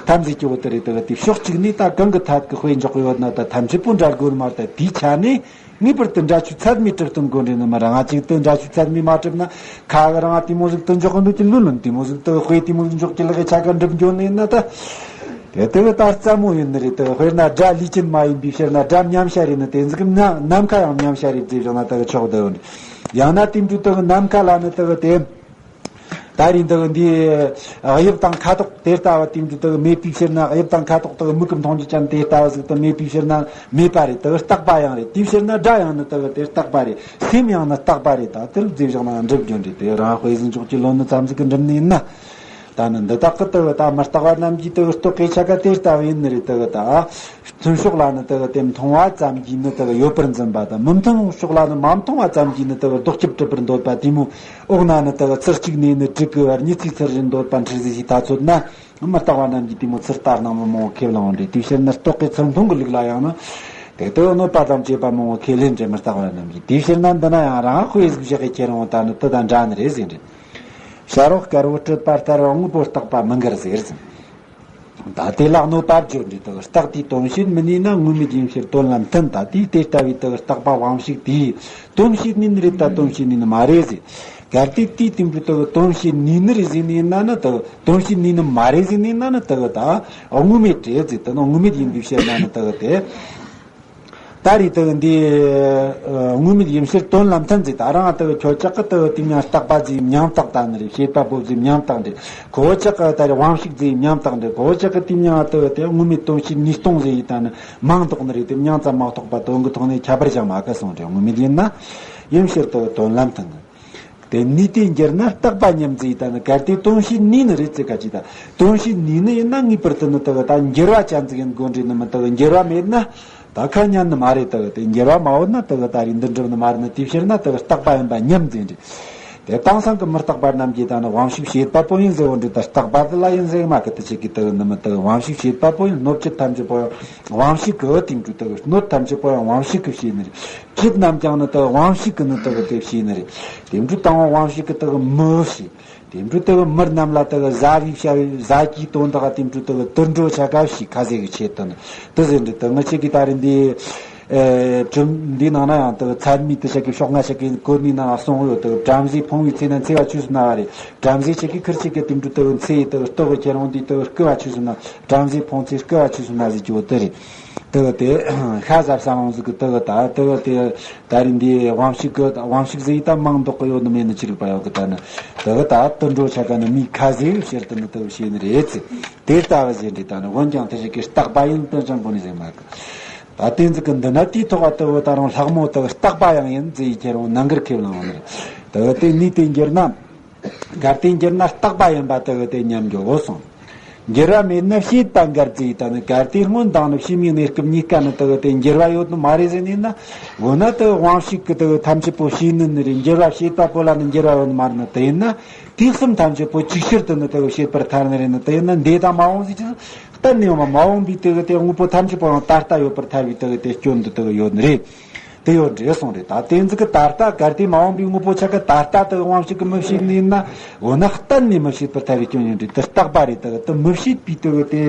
ཐམ་ཟིག་གི་འོ་དེ་རེད། དེ་གི་དེ་ཕྱོགས་གཅིག་ནས་ད་གང་གི་ཐད་ཀྱི་དཔེ་འཇོག་གི་ཡོད་ན་ད་ཐམས་ཅད་པོ་འདྲ་དགོས་ནི་མ་རེད། ད་དེའི་ཆ་ནས། ངེས་པར་དུ་འདྲ་ཆོས་ཚད་མས་གྲུབ་སྟོན་དགོས་རེད་ནི་མ། རང་ང་གཅིག་ཏུ་འདྲ་ཆོས་ཚད་མས་མ་གྲུབ་ན་ཁ་གི་རང་ང་དེ་མོ་ཟིག་ཏུ་འཇོག་གི་འདུག་ཀྱི་ལུས་ལོན། དེ་མོ་ཟིག་ཏུ་དཔེ་དེ་མོ་ཟིག་འཇོག་གི་ལག་གི་ཆ་ག་འགྲུབ་འགྱོ་ནི་ཡིན་ན་ད། དེ་དེ་གི་ད་རྩ་མོ་ཡིན་ནི་རེད། དེ་དཔེར་ན་སྒྲ་ལུས་ཅན་མ་ཡིན་པའི་ཕྱིར་ན་སྒྲ་མཉམ་བྱ་རེད་ནི་དེ་ཟིག་ནམ་མཁའ་ཡང་མཉམ་བྱ་རེད་ཟེར་བཞག་ན་ད་གི་ཆོག་ད་ཡོད་ནི། ཡང་ན་དེ་འདྲ་ད་གི་ནམ་མཁའ་ལ་ནི་ད་གི་དེ། ད་རིང་ད་གི་འདི་དབྱིབས་དང་ཁ་དོག་དེ་ལྟ་བུ་དེ་འདྲ་ད་གི་མེད་པའི་ཕྱིར་ན། དབྱིབས་དང་ཁ་དོག་ད་གི་མིག་གིས་མཐོང་རྒྱུ་ཅན་དེ་ལྟ་བུ་ཟིག་ད་མེད་པའི་ཕྱིར་ན་མེད་པ་རེད། ད་གི་རྟག་པ་ཡང་རེད། དེའི་ཕྱིར་ན་སྒྲ་ཡང་ནི་ད་གི་དེ་རྟག་པ་རེད། སེམས་ཡང་ནི་རྟག་པ་རེད། ད་དེ་ལ་རྫས་བཞག་ན་འགྲུབ་རྒྱུ་འདྲ། དེ་རང་དཔེ་ཟིག་འཇོག་གི་ལོན་ནི་ཙམ་ཟིག་གི་འགྲུབ་ནི་ཡིན་ན། ད་ནི་འདི་དག་གི་ད་གི་ད་མི་རྟག་པ་རྣམས་ཀྱི་ད་གི་རྟོག་གེ་ཆ་ག་དེ་ལྟ་བུ་ཡིན་ནི་རེད། ད་གི་ད། མཐུན་ཕྱོགས་ལ་ནི་དེ་གི་དེ་མཐོང་བ་ཙམ་གྱིས་ནི་དེ་གི་ཡོད་པར་འཛིན་པ་དང་། མི་མཐུན་ཕྱོགས་ལ་ནི་མ་མཐོང་བ་ཙམ་གྱིས་ནི་དེ་གི་ལྡོག་ཁྱབ་གྲུབ་པར་འདོད་པ་དེ་མོ། འོག་ན་ནི་དེ་གི་ཚུལ་གཅིག་ནས་ནི་དྲུག་གི་བར་ཉི་ཚེའི་ཚུལ་བཞིན་འདོད་པ་འཁྲུལ་ཟིག་ཞིག་ད་ཚོད་ན། མི་རྟག་པ་རྣམས་ཀྱིས་དེ་མོ་ཚུལ་ལྟར་སྣང་མི་མང་བོ་ཁས་བླངས་འདྲ། དེའི་ཕྱིར་ན་རྟོག་གེ་ཚུལ་མཐོང་གི་ལུགས་ལ་ཡང་ན། དེ་ལྟ་བུ་གནོད་པ་དང་བཅས་པ་མང་བོ་ཁས་ལེན་འདྲ་མི་རྟག་པ་རྣམས་ཀྱིས། དེའི་ཕྱིར་ན་འདི་ན་ཡང་རང་དཔེ་ཟིག་བཞག་གི་ཁྱེད་རང་ད་ནི་དེ་དང་འདྲ་ནི་རེད་ཟེར་འདྲ། བྱ་རོག་དཀར་བོ་སྤྲུལ་པ་ལྟར་དངོས་པོ་རྟག་པ་མི་འགལ་ཟེར་ཟིན། ད་དེ་ལ་གནོད་པ་བརྗོད་འདི་དག་རྟག་དེའི་དོན་བྱེད་མི་ནུས་ན་དངོས་མེད་ཡིན་ཕྱིར་དོན་ལ་མཐུན། ད་དེའི་དེ་ལྟ་བུའི་དག་རྟག་པ་དབང་ཕྱུག་དེའི་དོན་བྱེད་ནུས་ནི་རེད་ད་དོན་བྱེད་ནུས་ནི་མ་རེད་ཟེར། གལ་ཏེ་དེའི་སྟེང་དུ་དག་དོན་བྱེད་ནུས་ནི་རེད་ཟེར་ནས་ན་ནི་དག་དོན་བྱེད་ནུས་ནི་མ་རེད་ཟེར་ནས་ན་ནི་དག་ད་དངོས་མེད་རེད་ཟེར། དེ་ནི་དངོས་མེད་ཡིན་པའི་ཕྱིར་ན་ནི་དག་དེ། ད་རེས་དག་འདི་དངོས་མེད་ཡིན་ཕྱིར་དོན་ལ་མཐུན་ཟེར། ད་རང་དག་ཁྱོད་ཅག་གི་དག་དེ་མྱང་རྟག་པ་ཟེར་མྱང་རྟགས་ད་ནི་རེད། བྱེད་པ་པོ་ཟེར་མྱང་རྟགས་འདྲ། ཁོ་ཅག་གི་ད་རེས་དབང་ཕྱུག་ཟེར་མྱང་རྟགས་འདྲ། ཁོ་ཅག་གི་དེ་མྱང་དག་དེ་དངོས་མེད་དོན་བྱེད་ནུས་སྟོང་ཟེར་ཡིན་ད་ནི་མིང་འདོགས་ནི་རེད། དེ་མྱང་ཙམ་མ་གཏོགས་པ་དོན་གྱི་ཐོག་ནས་ཁྱད་པར་ཅང་མ་གི་སོང་རེད། དངོས་མེད་ཡིན་ན་ཡིན་ཕྱིར་དག་དོན་ལ་མཐུན། དེ་ནུས་དེ་འགྱུར་ན་རྟག་པ་མཉམ་ཟེར་ཡིན་ད་ནི་གལ་ཏེ་དོན་བྱེད་ནུས་ནི་རེད་ཟེར་ག་ཅི་ད། དོན་བྱེད་ནུས་ནི་ཡིན་ན་ངེས་པར་དུ་ནི་དག་ད་འགྱུར་བ་ཅན་ཟིག་ཡིན་དགོས་འདྲ་ནི་མི་དག་འགྱུར་བ་མེད་ན། ད་ཁ་ཉན་ནི་མ་རེད། དག་དེ་འགྱུར་བ་མ་འོང་ན་དག་ད་རེས་འདི་འགྲུབ་ནི་མ་རེད་ནི། དེའི་ཕྱིར་ན་དག་རྟག་པ་ཡིན་པ་མཉམ་ཟེར་འདྲ། དེ་དེང་སང་གི་མི་རྟག་པ་རྣམས་ཀྱིས་ད་ནི་དབང་ཕྱུག་བྱེད་པ་པོ་ཡིན་ཟེར་བ་འདྲ། ད་རྟག་པ་དེ་ལ་ཡིན་ཟེར་མ་གི་དེ་ཆེ་གི་དག་ནི་མི་དག་དབང་ཕྱུག་བྱེད་པ་པོ་ཡིན། གནོད་བྱེད་ཐམས་ཅད་པོ་ཡང་དབང་ཕྱུག་གི་དེ་འགྲུབ། དག་གནོད་ཐམས་ཅད་པོ་ཡང་དབང་ཕྱུག་གི་བྱེད་ནི་རེད། བྱེད་རྣམས་ཀྱང་ནི་དག་དབང་ཕྱུག་གི་ནི་དག་དེ་བྱེད་ནི་རེད། དེ་འགྲུབ་དང་དབང་ཕྱུག་གི་དག་མི་བྱེད། དེ་འཕྲོ་དེ་གི་མི་རྣམས་ལ་དེ་གི་བཟའ་བའི་བྱ་བའི་བཟའ་རྒྱུའི་དོན་དག་དེ་འཕྲོ་དེ་གི་དུད་འགྲོ་ཆ་ག་ཞིག་ཁ་ཟས་ཀྱི་ཆེད་དུ་ནི་དེ་ཟེར་འདི་དེ་ངི་ཆེ་གི་ད་རེས་འདི་ཨེ་གྲུབ་འདི་ནང་ན་ཡང་དེ་གི་ཚད་མའི་དེ་ཆ་གི་ཕྱོགས་སྔ་ཆ་གི་གོ་ནི་ནང་ལ་གསུངས་ཡོད། དེ་གི་བྲམ་ཟེ་ཕུང་བའི་ཚེ་ན་འཚེ་བ་ཆོས་སུ་སྨྲ་བ་རེད། བྲམ་ཟེ་ཆེ་གི་ཁིར་ཆེ་གི་དེ་འཕྲོ་དེ་གི་འཚེ་ཡི་དེ་གི་ལྟོ་གི་ཁྱེར་འོང་འདི་དེ་གི་རྐུ་བ་ཆོས་སུ་སྨྲ། བྲམ་ཟེ་ཕུང་ཚེ་རྐུ་བ་ཆོས་སུ་སྨྲ་ཟེར་གྱི་འོ་དེ་རེད། དེ་གི་དེ་ཤ་ཟ་བསམ་འོང་ཟིག་གི་དེ་གི་ད་དེ་གི་དེ། ད་རེས་འདི་དབང་ཕྱུག་གི་དབང་ཕྱུག་ཟེར་ཡི་ད་མིང་འདོགས་གི་ཡོད་ནི་མེད་ནི་ཅི་རིགས་པ་ཡོད་གི། ད་ནི་དེ་གི་ད་དུད་འགྲོ་ཆ་ག་ནི་མིའི་ཁ་ཟས་ཕྱིར་དུ་ནི་དེ་གི་བྱས་ནི་རེད་ཟེར། དེ་ལྟ་བུ་ཟེར་འདི་ད་ནི་འོན་ཀྱང་དེ་ཞིག་གི་རྟག་པ་ཡིན་དོན་ཅང་པོ་ནི་ཟེར་མ་གི། ད་དེ་ཟིག་གི་འདི་ན་དེའི་ཐོག་དེ་གི་ད་རུང་ལྷག་མོ་དེ་གི་རྟག་པ་ཡང་ཡིན་ཟེར་ཡི་ཁྱེད་རང་ནང་གར་ཁེབས་ལང་བ་ནི་རེད། དེ་གི་དེ་ནུས་དེ་འགྱུར་ན། གལ་ཏེ་འགྱུར་ན་རྟག་པ་ཡིན་པ་དེ་གི་དེ་མཉམ་འགྱུར་འོ་སོང་། འགྱུར་བ་མེད་ན་བྱེད་པ་འགལ་ཟེར་ཡི་ད་ནི། གལ་ཏེ་སྔོན་དང་ནི་ཕྱི་མའི་གནས་སྐབས་གཉིས་ཀ་ནི་དེ་གི་དེ་འགྱུར་བ་ཡོད་ནི་མ་རེད་ཟེར་ནས་ན། འོ་ན་དེ་གི་དབང་ཕྱུག་གི་དེ་གི་ཐམས་ཅད་པོ་བྱེད་ནི་ནི་རེད། འགྱུར་བ་བྱེད་པ་པོ་ལ་ནི་འགྱུར་བ་ཡོད་ནི་མ་རེད་ནི། དེ་ཡིན་ན་དུས་གསུམ་ཐམས་ཅད་པོ་ཅིག་ཕྱིར་དུ་ནི་དེ་གི་བྱེད་པར་ཐལ་ནི་རེད་ནི། དེ་ཡིན་ན་འདས་དང་མ་འོངས་ཟེར་གྱི་གཏན་ནས་ཡོང་བ་མ་འོངས་པའི་དེ་གི་དེ་དངོས་པོ་ཐམས་ཅད་པོ་ཡང་ད་ལྟ་ཡོད་པར་ཐལ་བའི་དེ་གི་དེ་སྐྱོན་འདི་དེ་གི་ཡོད་ནི་རེད། དེ་ཡོད་འདྲེ་སོང་རེད། ད་དེ་ཚིག་གི་ད་ལྟ་གལ་ཏེ་མ་འོངས་པའི་དངོས་པོ་ཆ་ག་ད་ལྟ་དེ་དབང་ཕྱུག་གི་མི་བྱེད་ནི་ཡིན་ན། འོ་ན་གཏན་ནས་མི་བྱེད་པར་ཐལ་བའི་སྐྱོན་ཡོད་འདྲེ། དེ་རྟག་པ་རེད། དེ་དེ་མི་བྱེད་པའི་དེ་དེ་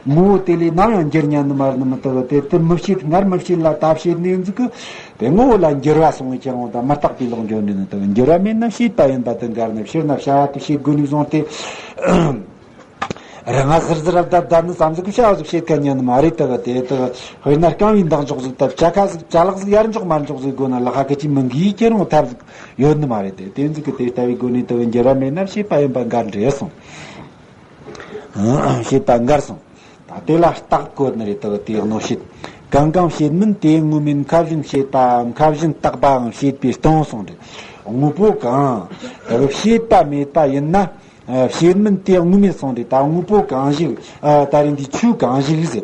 ངོ་བོ་དེ་ལས་ནམ་ཡང་འགྱུར་ཉན་ནི་མ་རེད་ནི་མི་དེ་དེ་དེ་མི་བྱེད་སྔར་མི་བྱེད་ལ་ད་བྱེད་ནི་ཡིན་ཟིག་གི། དེ་ངོ་བོ་ལ་འགྱུར་བ་སོང་བའི་ཁྱེད་རང་དང་མི་རྟག་པའི་ལོག་འགྱུར་འདྲེ་ནི་དེ་འགྱུར་བ་མེད་ན་བྱེད་པ་ཡིན་པ་དེ་འགལ་ནི། ཕྱིར་ན་བྱ་བ་དེ་བྱེད་དགོས་ནི་བཟུང་སྟེ། རང་ང་ཟིར་ཟིར་ལ་བརྡབ་བརྡབ་ནི་ཙམ་ཟིག་གི་བྱ་བ་ཟིག་བྱེད་མཁན་ཉན་ནི་མ་རེད། དེ་གི་དེ་དེ་དཔེར་ན་རྐང་བའི་འདེགས་འཇོག་ཟིག་དང་བྱ་ཁ་ཟིག་བྱ་ལག་ཟིག་ཡར་འཇོག་མར་འཇོག་ཟིག་དགོས་ན་ལ་ཁ་ཁ་ཅིག་མི་འགིའི་ཁྱེད་རང་ཐབས་ཟིག་ཡོད་ནི་མ་རེད། དེ་དེ་ཟིག་གི་དེ་ལྟ་བུའི་སྒོ་ནས་དེ་གི་འགྱུར་བ་མེད་ན་བྱེད་པ་ཡིན་པ་འགལ་འདྲེ་སོང་། བྱེད་པ་འགལ་སོང་། ད་དེ་ལ་རྟགས་བཀོད་ནི་རེད། དེ་གི་དེ་གནོད་བྱེད། གང་གང་བྱེད་མིན་དེ་དངོས་མིན་ཁ་བཞིན་བྱེད་པའམ་ཁ་བཞིན་རྟག་པའང་བྱེད་པའི་སྟོང་སོང་རེད། དངོས་པོ་གང་དེ་གི་བྱེད་པ་མེད་པ་ཡིན་ན། ཨ། བྱེད་མིན་དེ་དངོས་མེད་སོང་རེད། ད་དངོས་པོ་གང་ཞིག་ཨ། ད་རེས་འདི་ཆོས་གང་ཞིག་ཟེར།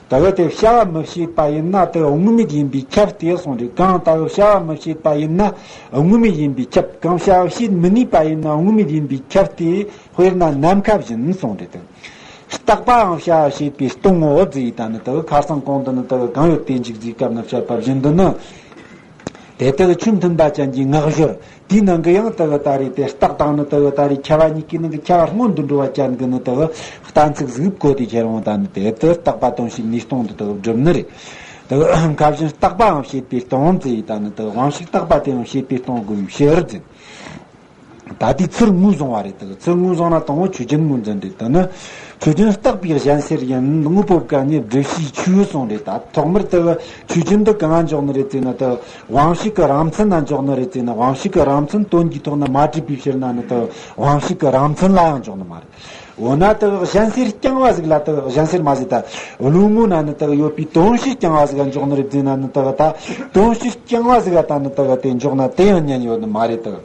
ད་གི་དེ་བྱ་བ་མི་བྱེད་པ་ཡིན་ན་དེ་དངོས་མེད་ཡིན་པས་ཁྱབ་སྟེ་སོང་རེད། གང་ད་གི་བྱ་བ་མི་བྱེད་པ་ཡིན་ན་དངོས་མེད་ཡིན་པས་ཁྱབ། གང་བྱ་བ་བྱེད་མི་ནུས་པ་ཡིན་ན་དངོས་མེད་ཡིན་པས་ཁྱབ་སྟེ། དཔེར་ན་ནམ་མཁའ་བཞིན་སོང་རེད། དེ་རྟག་པའང་བྱ་བ་བྱེད་པའི་སྟོང་ངོ་ཟེར་ཡི་ད་ནི་དེ་གི་ཁ་སང་གོང་དུ་ནི་དེ་གི་གང་ཡོད་དེ་འཇིག་ཟེར་སྐབས་ན་བཤད་པ་བཞིན་དུ་ནི། དེ་ལྟར་ཆོས་མཐུན་པ་ཅན་གྱི་ངག་སྦྱོར་དེའི་ནང་གི་ཡང་དེ་གི་ད་རེས་དེ་རྟགས་དང་ནི་དེ་གི་ད་རེས་ཁྱབ་པ་གཉིས་ཀའི་ནང་གི་ཁྱབ་པ་སྔོན་དུ་འགྲོ་བ་ཅན་གྱི་ནི་དེ་གི་གཏན་ཚིགས་ཟིག་བཀོད་དེ་ཁྱེར་འོང་། ད་ནི་དེ་ལྟར་རྟག་པ་དོན་བྱེད་ནུས་སྟོང་དུ་དེ་གི་སྒྲུབ་ནི་རེད། དེ་གི་ཁ་བཞིན་རྟག་པའང་བྱེད་པའི་སྟོང་ཟེར་ཡི་ད་ནི་དེ་གི་དབང་ཕྱུག་རྟག་པ་དེའང་བྱེད་པའི་སྟོང་དགོས་པའི་ཕྱིར་ཟེར། ད་དེའི་ཚུལ་ངོས་བཟུང་བ་རེད། དེ་གི་ཚུལ་ངོས་བཟུང་ན་དང་པོ་ཆོས་ཅན་ངོས་འཛིན་རེད། དེ་ནི་ཆོས་ཅན་རྟག་པའི་གཞན་སེལ་ཡིན། དངོས་པོ་གང་ཉིད་བསྒྲུབ་བྱའི་ཆོས་གསུངས་རེད། ད་ཐོག་མར་དེ་གི་ཆོས་ཅན་དེ་གང་འཇོག་ནི་རེད་ཟེར་ན། དེ་གི་དབང་ཕྱུག་གི་རང་མཚན་ན་འཇོག་ནི་རེད་ཟེར་ན། དབང་ཕྱུག་གི་རང་མཚན་དོན་གྱི་ཐོག་ན་མ་གྲུབ་པའི་ཕྱིར་ན་ནི་དེ་གི་དབང་ཕྱུག་གི་རང་མཚན་ལ་ཡང་འཇོག་ནི་མ་རེད། འོ་ན་དེ་གི་གཞན་སེལ་རྐྱང་བ་ཟིག་ལ། དེ་གི་གཞན་སེལ་མ་ཟིག་ད་བློ་ངོ་ན་ནི་དེ་གི་ཡོད་པའི་དོན་བྱེད་རྐྱང་བ་ཟིག་ལ་འཇོག་ནི་རེད་ཟེར་ན་ནི། དེ་གི་ད་དོན་བྱེད་རྐྱང་བ་ཟིག་ལ་ད་ནི་དེ་གི་དེ་འཇོག་ན་དེ་ཡང་ཉན་ཡོད་ནི་མ་རེད། དེ་གི་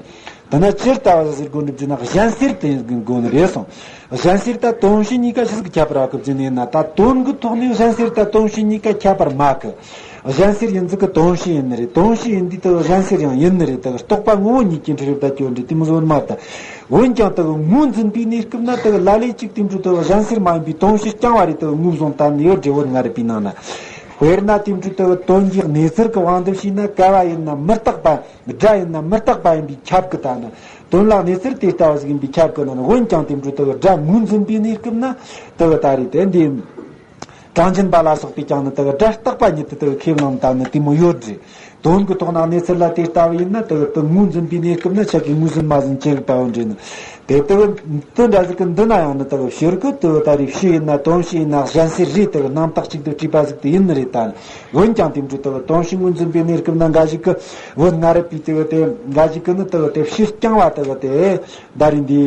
དེ་ན་ཇི་ལྟ་བ་ཟེར་དགོས་འདྲི་ན། གཞན་སེལ་དེ་དགོས་ནི་རེད་སོང་། གཞན་སེལ་ད་དོན་བྱེད་གཉིས་ཀ་ཆི་ཟིག་ཁྱད་པར་བ་གི་བརྫིས་ནས་ན། ད་དོན་གི་ཐོག་ནས་གཞན་སེལ་ད་དོན་བྱེད་གཉིས་ཀ་ཁྱད་པར་མ་གི། གཞན་སེལ་ཡིན་ཟིག་གི་དོན་བྱེད་ཡིན་ནི་རེད། དོན་བྱེད་ཡིན་དུས་ད་གཞན་སེལ་ཡང་ཡིན་ནི་རེད། ད་རྟོག་པ་ངོ་བོ་ཉིད་ཀྱི་འཁྲུལ་རེད་ད་སྐྱོན་འདྲི་དེ་མོ་བཟོ་ནི་མ་རེད། ད་འོན་ཀྱང་ད་ངོས་འཛིན་པའི་གནས་སྐབས་ན་ད་ལ་ལས་ཅིག་དེ་འཕྲོ་ད་གཞན་སེལ་མ་ཡིན་པའི་དོན་བྱེད་རྐྱང་བ་རེད། ད་ངོས་བཟུང་ད་ནི་ཡོད་འབྲས་བུ་ལྔ་རེད་པའི་ནང་ན། དཔེར་ན་དེ་འཕྲོ་དེ་གི་དོན་གྱི་གནས་ཚུལ་གྱི་དབང་དུ་བྱས་ན་སྐལ་བ་ཡིན་ན་མི་རྟག་པ། སྒྲ་ཡིན་ན་མི་རྟག་པ་ཡིན་པས་ཁྱབ་གི། ད་ནི་དོན་ལ་གནས་ཚུལ་དེ་ལྟ་བུ་ཞིག་ཡིན་པས་ཁྱབ་གི། ན་ནི་འོན་ཀྱང་དེ་འཕྲོ་དེ་གི་སྒྲ་ངོས་འཛིན་པའི་གནས་སྐབས་ན་དེ་གི་ད་རེས་དེ་འདི། གྲངས་ཅན་པ་ལ་སོགས་པས་ཀྱང་ནི་དེ་གི་སྒྲ་རྟག་པ་ཉིད་དུ་དེ་གི་ཁས་བླངས་ད་ནི་དེ་མོ་ཡོད་རེད། དོན་གྱི་ཐོག་ན་གནས་ཚུལ་ལ་དེ་ལྟ་བུ་ཡིན་ན་དེ་གི་དེ་ངོས་འཛིན་པའི་གནས་སྐབས་ན་ཆ་གི་ངོས་འཛིན་མ་ཟིན་ཅེས་ལྟ་བུ་འདྲེན་ནི། དེ་དེ་གི་དེ་འདྲ་ཟིག་གི་འདི་ན་ཡང་ནི་དེ་གི་ཕྱིར་གི་དེ་གི་ད་རེས་ཕྱི་ཡིན་ན་དོན་ཕྱི་ཡིན་ན་གཞན་སེལ་རེད། དེ་གི་རྣམ་དག་ཅིག་ཏུ་བྲིས་པ་ཟིག་དེ་ཡིན་ནི་རེད། ད་ནི་འོན་ཀྱང་དེ་འཕྲོ་དེ་གི་དོན་ཕྱི་ངོས་འཛིན་པའི་གནས་སྐབས་ན་འགའ་ཞིག་གི་བོད་སྔ་རབས་པའི་དེ་གི་དེ་འགའ་ཞིག་གི་ནི་དེ་གི་དེ་ཕྱིར་རྐྱང་བ་དེ་གི་དེ། ད་རིང་འདི་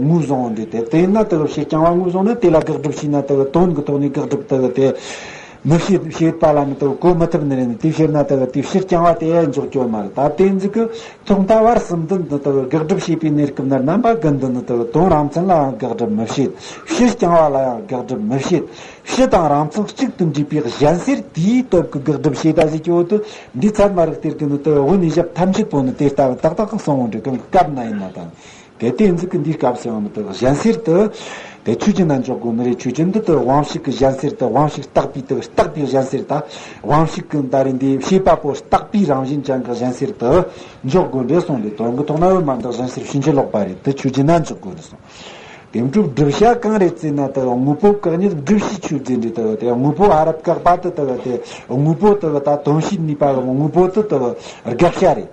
ངོས་བཟུང་འདི་དེ་དེ་ན་དེ་གི་ཕྱིར་རྐྱང་བ་ངོས་བཟུང་ན་དེ་ལ་དགག་སྒྲུབ་བྱས་ན་དེ་གི་དོན་གྱི་ཐོག་ནས་དགག་སྒྲུབ་དེ་གི་དེ་མི་བྱེད། བྱེད་པ་ལ་ནི་དེ་གི་གོ་མི་ཐུབ་ནི་རེད། དེ་ཕྱིར་ན་དེ་གི་དེ་ཕྱིར་རྐྱང་བ་དེ་འཇོག་རྒྱུ་མ་རེད། ད་དེ་འཛིག་གི་ཐོག་མཐའ་བར་གསུམ་དུ་འདི་དེ་གི་དགག་སྒྲུབ་བྱེད་པའི་གནས་སྐབས་ན་རྣམ་པ་ཀུན་ཏུ་ནི་དེ་གི་དོན་རང་མཚན་ལའང་དགག་སྒྲུབ་མི་བྱེད། ཕྱིར་རྐྱང་བ་ལའང་དགག་སྒྲུབ་མི་བྱེད། ཕྱི་དང་རང་མཚན་གཅིག་ཏུ་འདྲེས་པའི་གཞན་སེལ་དེའི་སྟོབས་ཀྱིས་དགག་སྒྲུབ་བྱེད་ད་ཟེར་གྱི་འོ་དུ་འདི་ཚད་མ་རིག་གཏེར་གྱི་ནི་དེ་གི་བོད་ནས་ཞབས་ཐམས་ཅད་པོ་ནི་དེ་ལྟ་བུ་ཏག་ཏག་གི་གསུང་འོང་འདྲི་གང་གི་སྐབས་ན་ཡིན་ན་དང་། དེ་དེ་འཛིག་གི་འདིའི་སྐབས་སུ་ཡང་ནི་དེ་གི་གཞན་སེལ་དུ་དེ་ཆོས་ཅན་ན་འཇོག་དགོས་ནི་རེད། ཆོས་ཅན་འདི་དེ་གི་དབང་ཕྱུག་གི་གཞན་སེལ་དུ་དབང་ཕྱུག་རྟག་པའི་དེ་གི་རྟག་པའི་གཞན་སེལ་ད་དབང་ཕྱུག་གི་ད་རེས་འདི་བྱེད་པ་པོ་རྟག་པའི་རང་བཞིན་ཅན་གྱི་གཞན་སེལ་དུ་འཇོག་དགོས་འདྲི་གསུངས་ཏེ། དོན་གྱི་ཐོག་ན་འོས་མ་འདི་གཞན་སེལ་ཕྱིན་ཅི་ལོག་པ་རེད། དེ་ཆོས་ཅན་ན་འཇོག་དགོས་འདྲི་གསུངས། དེ་འཕྲོ་བསྒྲུབ་བྱ་གང་རེད་ཟེར་ན་དེ་གི་དངོས་པོ་བཀག་ཉིད་བསྒྲུབ་བྱའི་ཆོས་ཟེར་འདྲི་དེ་གི་དེ་དངོས་པོ་ཨ་རབ་བཀག་པ་དེ་དེ་གི་དེ་དངོས་པོ་དེ་གི་ད་དོན་བྱེད་ནུས་པ་གི་དངོས་པོ་དེ་དེ་གི་དགག་བྱ་རེད།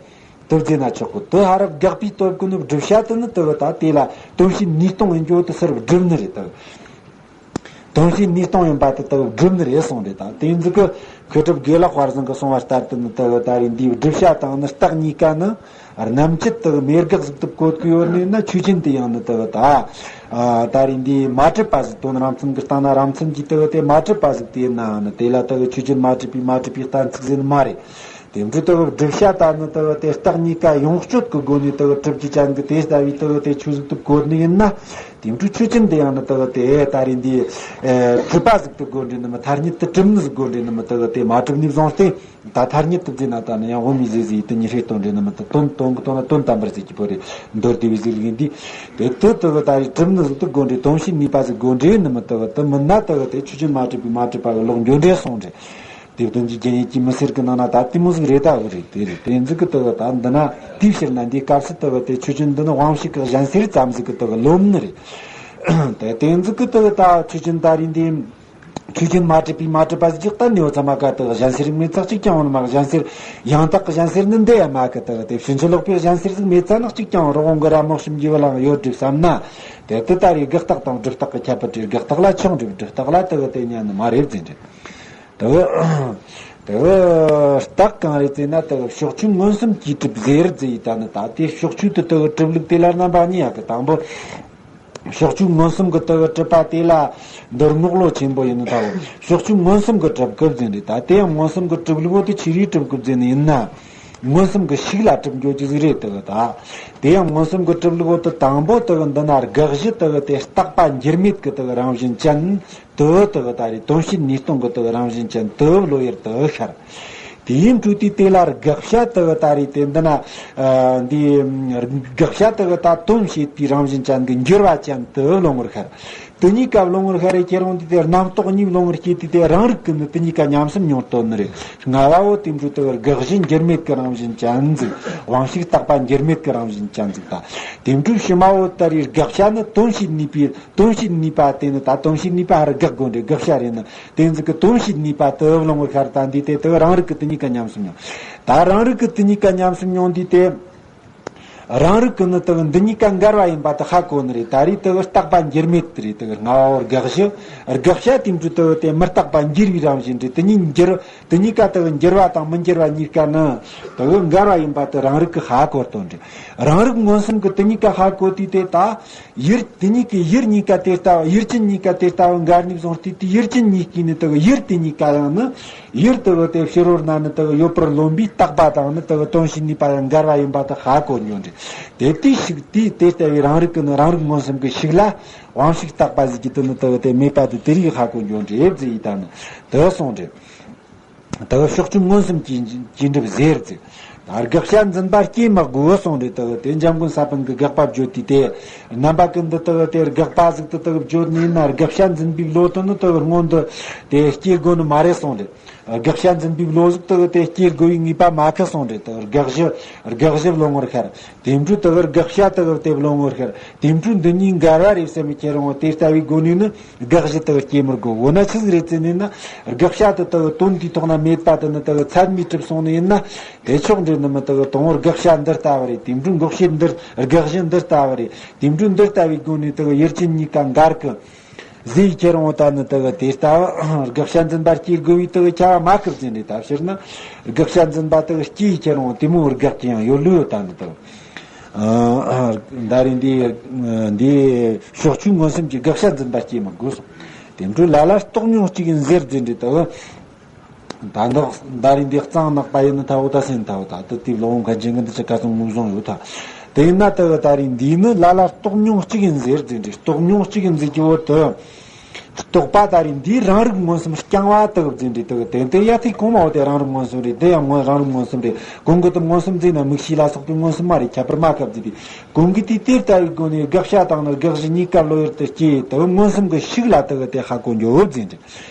དེ་བརྗེད་ན་ཆོག་གི། དེ་ཨ་རབ་དགག་པའི་སྟོབས་ཀྱིས་ནི་བསྒྲུབ་བྱ་དེ་ནི་དེ་གི་ད་དེ་ལ་དོན་བྱེད་ནུས་སྟོང་ཡིན་རྒྱུ་དེ་སར་བསྒྲུབ་ནི་རེད། དེ་གི་དོན་བྱེད་ནུས་སྟོང་ཡིན་པ་དེ་དེ་གི་བསྒྲུབ་ནི་རེད་གསུངས་རེད། ད་དེ་འཛིག་གི་མཁས་གྲུབ་དགེ་ལེགས་དཔལ་བཟང་གི་གསུང་བ་ལྟར་དུ་ནི་དེ་གི་ད་རེས་འདིའི་བསྒྲུབ་བྱ་དང་ནི་རྟགས་གཉིས་ཀ་ནི་རྣམ་བཅད་དེ་གི་མེད་དགག་ཟིག་ཏུ་བཀོད་གི་ཡོད་ནི་ཡིན་ན་ཆོས་ཅན་དེ་ཡང་ནི་དེ་གི་ད་ཨ་ད་རེས་འདི་མ་གྲུབ་པ་ཟིག་དོན་རང་མཚན་གྱི་སྟེང་ན་རང་མཚན་གྱི་དེ་གི་དེ་མ་གྲུབ་པ་ཟིག་དེ་ཡིན་ནའང་ནི་དེ་ལ་དེ་གི་ཆོས་ཅན་མ་གྲུབ་པའི་མ་གྲུབ་པའི་གཏན་ཚིགས་ཟེར་ནི་མ་རེད། དེ་འཕྲོ་དེ་གི་བསྒྲུབ་བྱ་ད་ནི་དེ་གི་དེ་རྟགས་གཉིས་ཀ་ཡོངས་གཅོད་ཀྱི་སྒོ་ནས་དེ་གི་གྲུབ་རྒྱུ་ཅན་གྱི་དེ་ལྟ་བུའི་དེ་གི་དེ་ཆོས་ཟིག་ཏུ་བཀོད་ནི་ཡིན་ན། དེ་འཕྲོ་ཆོས་ཅན་དེ་ཡང་ནི་དེ་གི་དེ་ད་རེས་འདི་ཨེ་གྲུབ་པ་ཟིག་ཏུ་བཀོད་འདྲི་ནི་མི་ཐ་སྙད་དུ་གྲུབ་ནི་ཟིག་བཀོད་འདྲི་ནི་མི་དེ་གི་དེ་མ་གྲུབ་ནས་བཟུང་སྟེ། ད་ཐ་སྙད་དུ་བརྩིས་ན་ད་ནི་ཡང་དབུ་མའི་རྫས་ཟིག་ཡིད་དུ་ཉི་ཧྲེ་སྟོན་འདྲི་ནི་མི་དེ་དོན་དོན་གྱི་དོན་ན་དོན་དམ་པར་ཟེར་གྱི་བོད་རེད། མདོ་སྡེ་བའི་ཟིག་ཡིན་དུས། དེ་དེ་དེ་གི་ད་རེས་གྲུབ་ནི་ཟིག་ཏུ་བཀོད་འདྲི་དོན་བྱེད་ནུས་པ་ཟིག་བཀོད་འདྲི་ནི་མི་དེ་གི་དེ་མིན་ན་དེ་གི་དེ་ཆོས་ཅན་མ་གྲུབ་པའི་མ་གྲུབ་པ་གི་ལོག་འགྱོ་འདྲི་གསུངས་འདྲི། དེ་བདུན་གྱི་རྒྱན་ཡིན་གྱི་མི་སེར་གྱི་ནང་ན་ད་ལྟད་མོ་ཟིག་རེད། ད་འུ་རེད་དེ་རེད། དེ་འཛིག་གི་དེ་གི་ད་འདི་ན་དེའི་ཕྱིར་ན་འདིའི་སྐབས་སུ་དེ་གི་དེ་ཆོས་ཅན་འདི་ནི་དབང་ཕྱུག་གི་གཞན་སེལ་ཙམ་ཟིག་གི་དེ་གི་ལོམ་ནི་རེད། དེ་དེ་འཛིག་གི་དེ་གི་ད་ཆོས་ཅན་ད་རེས་འདི་ཆོས་ཅན་མ་གྲུབ་པའི་མ་གྲུབ་པ་ཟིག་གཏན་ནས་འུ་ཚང་མ་ག་དེ་གི་གཞན་སེལ་རིགས་མེད་ཚག་གཅིག་ཀྱང་འོང་ནི་མ་གི། གཞན་སེལ་ཡང་དག་གི་གཞན་སེལ་ནི་འདི་ཡང་མ་གི། དེ་གི་དེ་ཕྱིན་ཅི་ལོག་པའི་གཞན་སེལ་ཟིག་མེད་ཙ་ན་གཅིག་ཀྱང་རོགས་འོང་གི་ར་མོ་ཤིམ་གྱི་བ་ལང་ཡོད་འདྲི་བསམ་ན། དེ་དེ་ད་རེས་དགག་རྟགས་དང་སྒྲུབ་རྟགས་གི་ཁྱད་པར་འདྲི། དགག་རྟགས་ལ་ཆགས་འདྲི། སྒྲུབ་རྟགས་ལ་དེ་གི་དེ་ཉན་ནི་མ་རེད་ཟེར་འདྲི། དེ་གི་དེ་གི་རྟགས་གང་རེད་ཟེར་ན་དེ་གི་ཕྱོགས་ཆོས་མངོན་སུམ་གྱིས་གྲུབ་ཟེར་ཟེར་ཡི་ད་ནི་ད་དེ་ཕྱོགས་ཆོས་དེ་དེ་གི་གྲུབ་ལུགས་དེ་ལ་རྣམ་པ་གཉིས་ཡོད་གི། དང་པོ་ཕྱོགས་ཆོས་མངོན་སུམ་གྱིས་དེ་གི་གྲུབ་པ་དེ་ལ་འདིར་རྔོག་བློ་ཆེན་པོ་ཡིན་ནི་ད་གི་ཕྱོགས་ཆོས་མངོན་སུམ་གྱིས་གྲུབ་གི་ཟེར་ནི་ད་དེ་ཡང་མངོན་སུམ་གྱིས་གྲུབ་ལུགས་བོ་དེ་ཆི་རིགས་གྲུབ་གི་ཟེར་ནི་ཡིན་ན། མངོན་སུམ་གྱི་ཤུགས་ལ་གྲུབ་འགྱོ་རྒྱུ་ཟིག་རེད། དེ་གི་ད་དེ་ཡང་མངོན་སུམ་གྱི་གྲུབ་ལུགས་བོ་དེ་དང་པོ་དེ་གི་འདི་ན་དགག་གཞི་དེ་གི་དེ་རྟག་པ་འགྱུར་མེད་ཀྱི་དེ་གི་རང་བཞིན་ཅན། དེ་དེ་གི་ད་རེས་དོན་བྱེད་ནུས་སྟོང་གི་དེ་གི་རང་བཞིན་ཅན་དེ་བློ་ཡུལ་དུ་ཤར། དེའི་འཕྲོས་དེ་དེ་ལ་དགག་བྱ་དེ་གི་ད་རེས་དེ་འདི་ན་ཨ་འདི་དགག་བྱ་དེ་གི་ད་དོན་བྱེད་པའི་རང་བཞིན་ཅན་གྱི་འགྱུར་བ་ཅན་དེ་བློ་ངོར་ཤར། དེ་གཉིས་ཀ་བློ་ངོར་ཤར་རེ་ཁྱེད་རང་དེ་དེ་རྣམ་རྟོག་གཉིས་བློ་ངོར་སྐྱེས་དུས་དེ་རང་རིག་གི་ནི་དེ་གཉིས་ཀ་ཉམས་སུ་མྱོང་དོན་ནི་རེད། ལྔ་བ་བོ་དེ་འཕྲོས་དེ་གི་དགག་གཞི་འགྱུར་མེད་ཀྱི་རང་བཞིན་ཅན་ཟིག་དབང་ཕྱུག་རྟག་པ་འགྱུར་མེད་ཀྱི་རང་བཞིན་ཅན་ཟིག་ད་དེ་འཕྲོས་ཕྱི་མ་བོ་ད་རེས་དགག་བྱ་ནི་དོན་བྱེད་ནུས་པའི་དོན་བྱེད་ནུས་པ་དེ་ནི་ད་དོན་བྱེད་ནུས་པ་ཧར་དགག་དགོས་འདྲི། དགག་བྱ་རེད་ནི་དེ་ཟིག་གི་དོན་བྱེད་ནུས་པ་དེ་བློ་ངོར་ཤར། ད་འདི་དེ་དེ་རང་རིག་གི་དེ་གཉིས་ཀ་ཉམས་སུ་མྱོང་། ད་རང་རིག་གི་དེ་གཉིས་ཀ་ཉམས་སུ་མྱོང་དུས་དེ། རང་རིག་གི་ནི་དེ་གི་འདི་གཉིས་ཀ་འགལ་བ་ཡིན་པ་དེ་ཧ་གོ་ནི་རེད། ད་རེས་དེ་གི་རྟག་པ་འགྱུར་མེད་དེ་རེད། དེ་གི་ལྔ་བ་བོ་དགག་གཞི། དགག་བྱ་དེ་འཕྲོས་དེ་གི་དེ་མི་རྟག་པ་འགྱུར་བའི་རང་བཞིན་རེད། དེ་གཉིས་འགྱུར་དེ་གཉིས་ཀ་དེ་གི་འགྱུར་བ་དང་མི་འགྱུར་བ་གཉིས་ཀ་ནི་དེ་གི་འགལ་བ་ཡིན་པ་དེ་རང་རིག་གིས་ཧ་གོ་དོན་རེད། རང་རིག་མངོན་སུམ་གིས་དེ་གཉིས་ཀ་ཧ་གོ་དུས་དེ་ད་ཡུལ་དེ་གཉིས་ཀའི་ཡུལ་གཉིས་ཀ་དེ་ལྟ་བུ་ཡུལ་ཅན་གཉིས་ཀ་དེ་ལྟ་བུ་འགལ་ནས་བཟུང་སྟེ་དེ་ཡུལ་དེ་གཉིས་ཀའི་ནི་དེ་གི་ཡུལ་དེ་གཉིས་ཀ་ཡང་ནི། ཡུལ་དེ་གི་དེ་ཕྱི་རོལ་ན་ནི་དེ་གི་ཡོད་པར་རློམ་པའི་རྟག་པ་དང་ནི་དེ་གི་དོན་བྱེད་ནུས་པ་ཡང་འགལ་བ་ཡིན་པ་དེ་ཧ་གོ་འགྱོ་འདྲི། དེ་དེའི་ཤུགས་དེའི་དེ་ལྟ་བུའི་རང་རིག་གི་ནི་རང་རིག་མངོན་སུམ་གྱི་ཤུགས་ལ་དབང་ཕྱུག་རྟག་པ་ཟིག་གི་དེ་ནི་དེ་གི་དེ་མེད་པ་དེ་དེ་རིགས་ཧ་གོ་འགྱོ་འདྲི་ཟེར་ཡི་ད་ནི་དེ་གསུངས་འདྲི། དེ་གི་ཕྱོགས་ཆོས་མངོན་སུམ་གྱིས་གྱིས་འགྲུབ་ཟེར་ཟིག་དགག་བྱ་འཛིན་པ་སྐྱེ་མི་དགོས་གསུངས་རེད། དག་དེ་འཇམ་མགོན་ས་པཎ་གྱི་དགག་པ་བརྗོད་དུས་དེ། རྣམ་པ་ཀུན་ཏུ་དག་དེ་དགག་པ་ཟིག་ཏུ་དག་བརྗོད་ནས་ན། དགག་བྱ་འཛིན་པའི་བློ་དེ་ནི་དག་སྔོན་དུ་དེ་སྐྱེ་དགོས་ནི་མ་རེད་གསུངས་རེད། དགག་བྱ་འཛིན་པའི་བློ་ཟིག་དག་དེ་སྐྱེ་དགོས་པའི་ངེས་པ་མེད་ཁི་གསུངས་རེད། དག་དགག་གཞི་དགག་གཞི་བློ་ངོར་ཤར། དེ་འཕྲོས་དག་དགག་བྱ་དག་དེ་བློ་ངོར་ཤར། དེ་འཕྲོས་འདི་གཉིས་འགལ་བ་རེད་བསམ་མི་ཁྱེད་རང་དེ་ལྟ་བུའི་སྒོ་ནས་ནི། དགག་གཞི་དག་སྐྱེ་མི་དགོས། འོ་ན་ཆི་ཟིག་རེད་ཟེར་ནས་ན། དགག་བྱ་དེ་དག་དོན་དེའི་ཐོག་ན་མེད་པ་དེ་ནི་དག་ཚད་མས་གྲུབ་སོང་ནི་ཡིན་ན། དེ་ཕྱོགས་འདྲེ་ནི་མི་དག་དང་པོར་དགག་བྱ་འདི་ལྟ་བུ་རེད། དེ་འཕྲོས་འགོག་བྱེད་འདི། དགག་གཞི་འདི་ལྟ་བུ་རེད། དེ་འཕྲོས་འདི་ལྟ་བུའི་སྒོ་ནས་དག་ཡུལ་ཅན་གཉིས་ཀ་འགལ་གི་ཟེར་ཁྱེད་རང་ད་ནི་དག་དེ་ལྟ་བུ་དགག་བྱ་འཛིན་པ་སྐྱེ་དགོས་པའི་དག་ཁྱབ་པ་མེད་གི་ཟེར་ནས། ད་ཕྱིར་ན་དགག་བྱ་འཛིན་པ་དག་སྐྱེ་ཁྱེད་རང་དེ་མོ་དགག་གི་ཡང་ཡོད་ལུགས་ད་ནི་དག་ཨ། ད་རེས་འདི་འདི་ཕྱོགས་ཆོས་མངོན་སུམ་གྱི་དགག་བྱ་འཛིན་པ་སྐྱེ་མི་དགོས་སོ། དེ་འཕྲོས་ལ་ལ་རྟོག་མྱོང་གཅིག་ཡིན་ཟེར་ཟེར་འདྲི་དག་ད་འདི་ད་རེས་འདི་གཙང་ནག་པ་ཡིན་ནི་ཐ་འོ་ད་སེམས་ཐ་འོ་ད་དུ་དེ་ལོ་མཁན་ཆེན་གི་འདི་ཆ་ཀ་ཚང་ངོས་བཟུང་ཡོད་ད། དེ་ཡིན་ན་དག་ད་རེས་འདི་ནི་ལ་ལ་རྟོག་མྱོང་གཅིག་ཡིན་ཟེར་ཟེར་འདྲི། རྟོག་མྱོང་གཅིག་ཡིན་ཟེར་གྱི་འོ་དུ། རྟོག་པ་ད་རེས་འདིས་རང་རིག་མངོན་སུམ་རྐྱང་བ་དག་བརྫིས་འདྲི་དག་དེ་དེ་ཡ་ཐིག་གོང་མ་འོ་དེ་རང་རིག་མངོན་སུམ་རེད། དེ་ཡང་མངོན་རང་རིག་མངོན་སུམ་རེད། གོང་གི་དུ་མངོན་སུམ་བརྫིས་ན་མིག་ཤེས་ལ་སོགས་པའི་མངོན་སུམ་མ་རེད། ཁྱད་པར་མ་ཁབ་བརྫིས་ཏེ། གོང་གི་དེ་དེ་ལྟ་བུའི་སྒོ་ནས་དགག་བྱ་དང་ནི་དགག་གཞི་གཉིས་ཀ་བློ་ཡུལ་དུ་སྐྱེས་དག་མངོན་སུམ་གྱི་ཤུགས་ལ་དག་དེ་ཧ་གོ་འགྱོ་བརྫིས་འདྲི།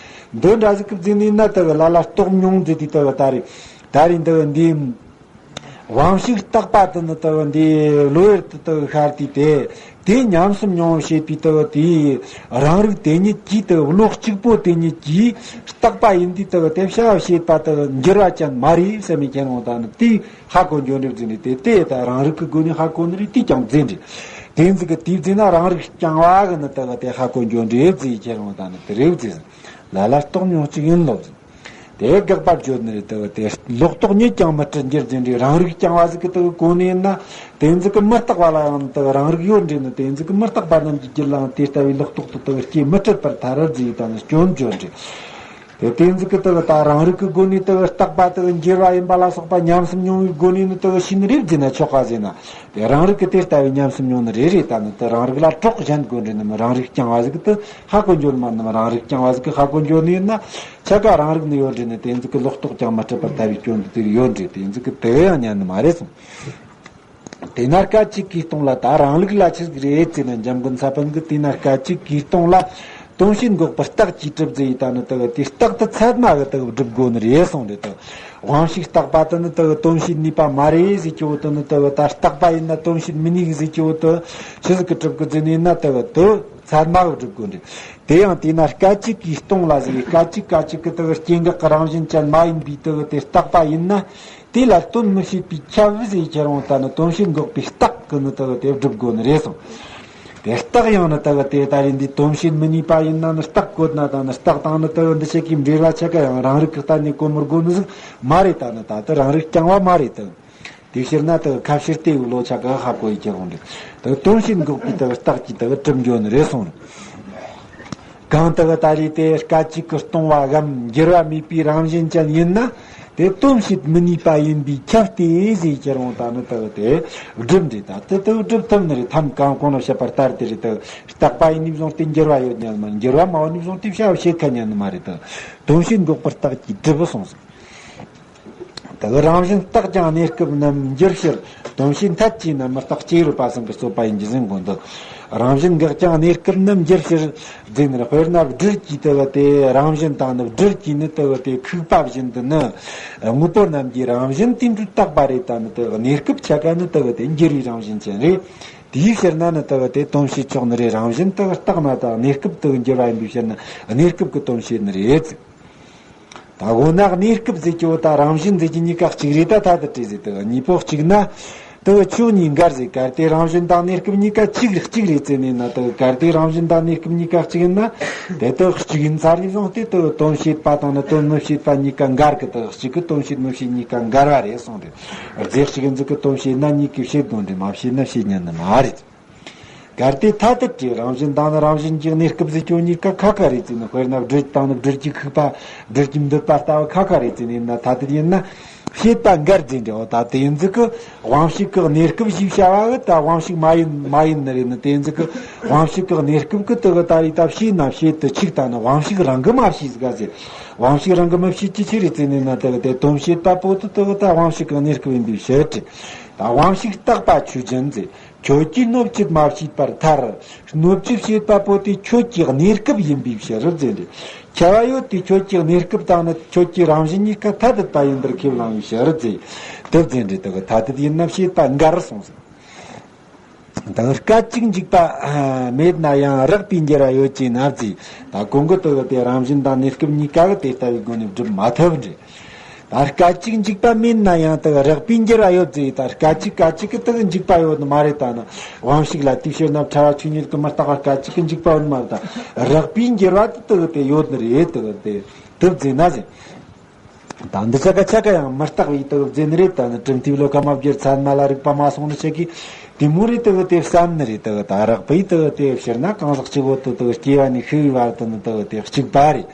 འདི་འདྲ་ཟིག་གི་བརྫིས་ནས་ན་དག་ལ་ལ་རྟོག་མྱོང་བརྫིས་ཏེ་དག་ད་རེས་ད་རེས་འདི་འདི། དབང་ཕྱུག་རྟག་པ་དེ་ནི་དག་འདི་བློ་ཡུལ་དུ་དག་ཤར་དུས་དེ། དེ་ཉམས་སུ་མྱོང་བྱེད་པའི་དག་དེའི་རང་རིག་དེ་ཉིད་ཀྱིས་དག་བློ་གཅིག་པོ་དེ་ཉིད་ཀྱིས་རྟག་པ་ཡིན་དུས་དག་དེ་བྱ་བྱེད་པ་དག་འགྱུར་བ་ཅན་མ་རེད་བསམ་མི་ཁྱེད་རང་ད་ནི་དེ་ཧ་གོ་འགྱོ་འདྲི་བརྫིས་ནས་དེ་དེ་ད་རང་རིག་གི་སྒོ་ནས་ཧ་གོ་ནི་རེད། དེ་ཀྱང་བརྫིས་འདྲི། དེ་ཟིག་གི་དེ་བརྫིས་ན་རང་རིག་རྐྱང་བ་གི་ནི་དག་དེ་ཧ་གོ་འགྱོ་འདྲི་བརྫིས། ཁྱེད་རང་ད་ནི་དེ་རེད་བརྫིས། ལ་ལ་རྟོག་མྱོང་གཅིག་ཡིན་ལོ། དེ་དགག་པ་བརྗོད་ནི་རེད་དེ། ལོག་རྟོག་ཉིད་ཀྱང་མི་སྤྲུལ་འགྱུར་ཟིན་རེད། རང་རིག་རྐྱང་བ་ཟིག་གི་དག་གོ་ནས་ཡིན་ན། དེ་ཟིག་གི་མི་རྟག་པ་ལ་ཡང་དག་རང་རིག་ཡོད་འདྲེ་ནི། དེ་ཟིག་གི་མི་རྟག་པ་རྣམས་ཀྱི་རྒྱུད་ལའང་དེ་ལྟ་བུའི་ལོག་རྟོག་ཏུ་དག་སྐྱེ་མི་སྲིད་པར་ཐལ་ར་བརྫིས་ཡི་ད་ནི་སྐྱོན་བརྗོད་འདྲེ། དེ་དེ་ཟིག་གི་དག་ད་རང་རིག་གི་སྒོ་ནས་དག་རྟག་པ་དག་འགྱུར་བ་ཡིན་པ་ལ་སོགས་པ་ཉམས་སུ་མྱོང་བའི་སྒོ་ནས་ནི་དག་ཤེས་ནི་རེད་བརྫིས་ན་ཆོག་ག་ཟེར་ན། དེ་རང་རིག་གི་དེ་ལྟ་བུའི་ཉམས་སུ་མྱོང་ནི་རེ་རེ་ད་ནི་དེ་རང་རིག་ལ་གྲོགས་གཞན་དགོས་འདྲེ་ནི་མི་རང་རིག་རྐྱང་བ་ཟིག་གི་དག་ཧ་གོ་འགྱོ་ནི་མ་ནི་མི་རང་རིག་རྐྱང་བ་ཟིག་གི་ཧ་གོ་འགྱོ་ནི་ཡིན་ན། ཆ་ག་རང་རིག་ནི་ཡོད་འདྲེ་ནི་དེ་ཟིག་གི་ལོག་རྟོག་ཀྱང་མི་སྲིད་པར་ཐལ་བའི་སྐྱོན་དུ་དེ་ཡོད་འདྲེ། དེ་ཟིག་གི་དེ་ཡང་ཉན་ནི་མ་རེད་གསུངས། དེས་ན་སྐད་ཅིག་གིས་སྟོང་ལ། ད་རང་རིག་ལ་ཆི་ཟིག་རེད་ཟེར་ན། འཇམ་མགོན་ས་པཎ་གི་དེས་ན་སྐད་ཅིག་གིས་སྟོང་ལ། དོན་བྱེད་འགོག་པའི་རྟགས་ཀྱིས་གྲུབ་ཟེར་ཡི་ད་ནི་དག་དེ་རྟགས་དེ་ཚད་མ་གི་དག་སྒྲུབ་དགོས་ནི་རེད་གསུངས་རེད་དོ། དབང་ཕྱུག་རྟག་པ་དེ་ནི་དག་དོན་བྱེད་ནུས་པ་མ་རེད་ཟེར་གྱི་འོ་དེ་ནི་དག་ད་རྟག་པ་ཡིན་ན་དོན་བྱེད་མི་ནུས་ཟེར་གྱི་འོ་དེ་ཆི་ཟིག་གི་གྲུབ་གི་ཟེར་ནི་ཡིན་ན་དག་དེ་ཚད་མ་གི་སྒྲུབ་དགོས་ནི་རེད། དེ་ཡང་དེས་ན་སྐད་ཅིག་གིས་སྟོང་ལ་ཟེར་བའི་སྐད་ཅིག་སྐད་ཅིག་གི་དག་སྐྱེ་འགག་གི་རང་བཞིན་ཅན་མ་ཡིན་པའི་དག་དེ་རྟག་པ་ཡིན་ན། དེ་ལ་དོན་མི་བྱེད་པའི་ཁྱབ་ཟེར་ཁྱེར་འོང་ད་ནི་དོན་བྱེད་འགོག་པའི་རྟགས་ཀྱི་ནི་དག་དེ་སྒྲུབ་དགོས་ནི་རེད་གསུངས། དེ་རྟགས་ཡང་ནི་དག་དེ་ད་རེས་འདི་དོན་བྱེད་མི་ནུས་པ་ཡིན་ན་ནི་རྟགས་བཀོད་ན་ད་ནི་རྟགས་དང་ནི་དག་འདི་ཆ་གི་འབྲེལ་བ་ཆ་ག་ཡང་རང་རིག་གི་གཏན་ནས་གོ་མི་དགོས་ནི་ཟིག་མ་རེད། ད་ནི་ད་དེ་རང་རིག་རྐྱང་བ་མ་རེད་དོ། དེ་ཕྱིར་ན་དག་ཁ་ཕྱིར་དེ་བློ་ཆ་ག་ཧ་གོ་ཡི་ཁྱེར་འོང་འདི་དག་དོན་བྱེད་འགོག་པའི་དག་རྟགས་ཀྱི་དག་གྲུབ་འགྱོ་ནི་རེད་གསུངས། གང་དག་ད་རེས་དེ་སྐད་ཅིག་གིས་སྟོང་བ་གམ་འགྱུར་བ་མེད་པའི་རང་བཞིན་ཅན་ཡིན་ན། དེ་དོན་བྱེད་མི་ནུས་པ་ཡིན་པས་ཁྱབ་སྟེ་ཟེར་ཁྱེར་འོང་ད་ནི་དག་དེ་སྒྲུབ་འདྲེ་ད་དེ་དག་སྒྲུབ་ཐུབ་ནི་རེད། ཐམ་གང་གོང་ལ་བཤད་པ་ལྟར་དེ་རེད་དག་རྟག་པ་ཡིན་ནི་བཟུང་སྟེ་འགྱུར་བ་ཡོད་ཉན་མ་རེད། འགྱུར་བ་མ་ཡོད་ནི་བཟུང་སྟེ་བྱ་བ་བྱེད་ཁ་ཉན་ནི་མ་རེད་དག་དོན་བྱེད་འགོག་པའི་རྟགས་ཀྱིས་གྲུབ་གསུངས་སོ། དག་རང་བཞིན་རྟག་ཀྱང་གནས་སྐབས་རྣམས་འགྱུར་ཕྱིར། དོན་བྱེད་མཐའ་ཅིས་ན་མི་རྟག་སྐྱེས་རབས་པ་གསུམ་གྱིས་རྩོད་པ་ཡིན་གྱི་ཟེར་མགོན་འདུག་རང་བཞིན་འགག་ཀྱང་གནས་སྐབས་རྣམས་འགྱུར་ཕྱིར་ཟེར་ནས། དཔེར་ན་སྦྲུལ་གྱི་དག་དེ་རང་བཞིན་དང་ནི་སྦྲུལ་གྱི་ནི་དག་དེ་ཁུག་པ་བཞིན་དུ་ནི། དངོས་པོ་རྣམས་ཀྱི་རང་བཞིན་དེ་འདྲའི་རྟག་པ་རེད། ད་ནི་དག་གནས་སྐབས་ཆ་ག་ནི་དག་དེ་འགྱུར་བའི་རང་བཞིན་ཅན་རེད། དེའི་ཕྱིར་ན་ནི་དག་དེ་དོན་བྱེད་ཆོག་ནི་རེད། རང་བཞིན་དག་རྟག་ན་དང་གནས་སྐབས་དག་འགྱུར་བ་ཡིན་པའི་ཕྱིར་ན་གནས་སྐབས་ཀྱི་དོན་བྱེད་ནི་རེད། ད་འོ་ན་གནས་སྐབས་ཟེར་གྱི་འོ་ད་རང་བཞིན་ཟེར་གྱི་གཉིས་ཀ་གཅིག་རེད། ད་ཐ་དད་རེད་ཟེར་དུ་གཉིས་པོ་གཅིག་ན། དུ་ཆོས་གཉིས་འགལ་ཟེར། གལ་ཏེ་རང་བཞིན་དང་གནས་སྐབས་གཉིས་ཀ་གཅིག་རེད་གཅིག་རེད་ཟེར་ནས་ན། དུ་གལ་ཏེ་རང་བཞིན་དང་གནས་སྐབས་གཉིས་ཀ་གཅིག་ཡིན་ན། དེ་དུ་གཅིག་ཡིན་ཚར་ནས་བཟུང་སྟེ་དུ་དོན་བྱེད་པ་དང་ནི་དོན་མི་བྱེད་པ་གཉིས་ཀ་འགལ་གི། དུ་གཅིག་གི་དོན་བྱེད་མི་བྱེད་གཉིས་ཀ་འགལ་བ་རེད་གསུངས་རེད། རྫས་གཅིག་ཡིན་ཟིག་གི་དོན་བྱེད་ན་གཉིས་ཀས་བྱེད་དགོས་འདྲ། མ་བྱེད་ན་བྱེད་ཉན་ནི་མ་རེད། གལ་ཏེ་ཐ་དད་ཀྱི་རང་བཞིན་དང་ནི་རང་བཞིན་གྱི་གནས་སྐབས་ཟེར་གྱི་འོ་གཉིས་ཀ་ཁ་ཁ་རེད་ཟེར་ན། དཔེར་ན་སྦྲུལ་དང་ནི་སྦྲུལ་གྱི་ཁུག་པ་སྦྲུལ་གྱི་འདོད་པ་ལྟ་བུ་ཁ་ཁ་རེད་ཟེར་ནས་ན། ཐ་དད་ཡིན་ན་བྱེད་པ་འགལ་ཟེར་འདྲ་བོ། ད་དེ་ཡིན་ཟིག་གི་དབང་ཕྱུག་གི་གནས་སྐབས་ཞེས་བྱ་བ་གི་ད་དབང་ཕྱུག་མ་ཡིན་མ་ཡིན་ནི་རེད་ན། དེ་ཡིན་ཟིག་གི་དབང་ཕྱུག་གི་གནས་སྐབས་གི་དུ་གི་ད་རེད། ད་བྱེད་ན་བྱེད་དུ་ཆུག་ད་ནི་དབང་ཕྱུག་རང་གི་མ་བྱས་ཟིག་ག་ཟེར། དབང་ཕྱུག་རང་གི་མི་བྱེད་ཀྱི་ཆི་རེད་ཟེར་ནས་ན། དེ་གི་དེ་དོན་བྱེད་པ་པོ་དེ་དེ་གི་ད་དབང་ཕྱུག་གི་གནས་སྐབས་ཡིན་པའི་ཕྱིར་ཏེ། ད་དབང་ཕྱུག་རྟག་པ་ཆོས་ཅན་ཟེར། ཁྱོད་ཀྱིས་སྣོད་བཅུད་མ་བྱས་པར་ཐར། སྣོད་བཅུད་བྱེད་པ་པོ་དེ་ཁྱོད་ཀྱི་གནས་སྐབས་ཡིན་པའི་ཕྱིར་ཟེར་རེད། ཁྱབ་པ་ཡོད་དེ་ཁྱོད་ཀྱི་གནས་སྐབས་དང་ནི་ཁྱོད་ཀྱི་རང་བཞིན་གཉིས་ཀ་ཐ་དད་པ་ཡིན་པར་ཁས་བླངས་པའི་ཕྱིར་ཟེར། དེ་ཟེར་རེད། དེ་གི་ཐ་དད་ཡིན་ན་བྱེད་པ་འགལ་སོང་ཟེར། དང་སྐད་ཅིག་འཇིག་པ་མེད་ན་ཡང་རགས་པའི་འགྱུར་བ་ཡོད་ཅེ་ན་ཟེར། ད་གོང་གི་དེ་གི་དེ་རང་བཞིན་དང་གནས་སྐབས་གཉིས་ཀ་གི་དེ་ལྟ་བུའི་སྒོ་ནས་སྒྲུབ་མ་ཐུབ་འདྲ། ད་སྐད་ཅིག་འཇིག་པ་མེད་ན་ཡང་དེ་གི་རགས་པའི་འགྱུར་བ་ཡོད་ཟེར། ད་སྐད་ཅིག་སྐད་ཅིག་གི་དེ་གི་འཇིག་པ་ཡོད་ནི་མ་རེད། ད་ནི་དབང་ཕྱུག་ལ་དེའི་ཕྱིར་ན་ཕྲ་བ་ཆོས་ཉིད་ཀྱི་མི་རྟག་པ་སྐད་ཅིག་གི་འཇིག་པ་ཡོད་ནི་མ་རེད། ད་རགས་པའི་འགྱུར་བ་དེ་དེ་གི་དེ་ཡོད་ནི་རེད། དེ་གི་དེ་དེ་ཟེར་ན་ཟེར། ད་འདི་ཆ་ག་ཆ་ག་ཡང་མི་རྟག་པའི་དེ་གི་ཟེར་ནི་རེད། ད་ནི་གྲུབ་མཐའི་བློ་ཁ་མ་བསྒྱུར་ཚད་མ་ལ་རིག་པ་མ་སོང་ནི་ཆ་གི་དེ་མོ་རེད། དེ་གི་དེ་བསམ་ནི་རེད། དེ་གི་ད་རགས་པའི་དེ་གི་དེ་ཕྱིར་ན་གང་ཟག་གཅིག་པོ་དེ་དེ་གི་སྐྱེ་བ་ནས་ཤི་བའི་བར་དུ་ནི་དེ་གི་དེ་གཅིག་པ་རེད།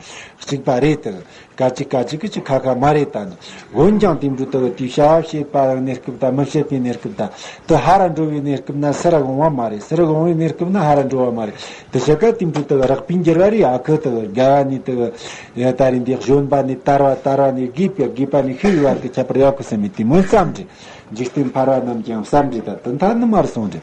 གཅིག་པ་རེད། དེ་གི་སྐད་ཅིག་སྐད་ཅིག་གི་ཅིག་ཁ་ཁ་མ་རེད། ད་ནི་འོན་ཀྱང་དེ་འདྲ་དེ་གི་དེའི་བྱ་བྱེད་པ་གནས་སྐབས་དང་མི་བྱེད་པའི་གནས་སྐབས་དང་དེ་ཧ་ར་འགྲོ་བའི་གནས་སྐབས་ན་སུ་ར་འོང་བ་མ་རེད། སུ་ར་འོང་བའི་གནས་སྐབས་ན་ཧ་ར་འགྲོ་བ་མ་རེད། དེ་ཆ་ག་དེ་འདྲ་དེ་གི་རགས་པའི་འགྱུར་བ་རེད། ཨ་ཁུ་དེ་གི་རྒ་བ་ནས་དེ་གི་ད་རེས་འདི་གཞོན་པ་ནས་དར་བ། དར་བ་ནས་རྒས་པ། རྒས་པ་ནས་ཤི་བའི་བར་དུ་ཁྱབ་པར་ཡོད་གི་ཟེར་མི་དེ་མོ་བསམ་འདྲ། འཇིག་རྟེན་ཕལ་བ་རྣམས་ཀྱང་བསམ་འདྲ། ད་དེ་མཐའ་ནི་མར་སོང་འདྲ།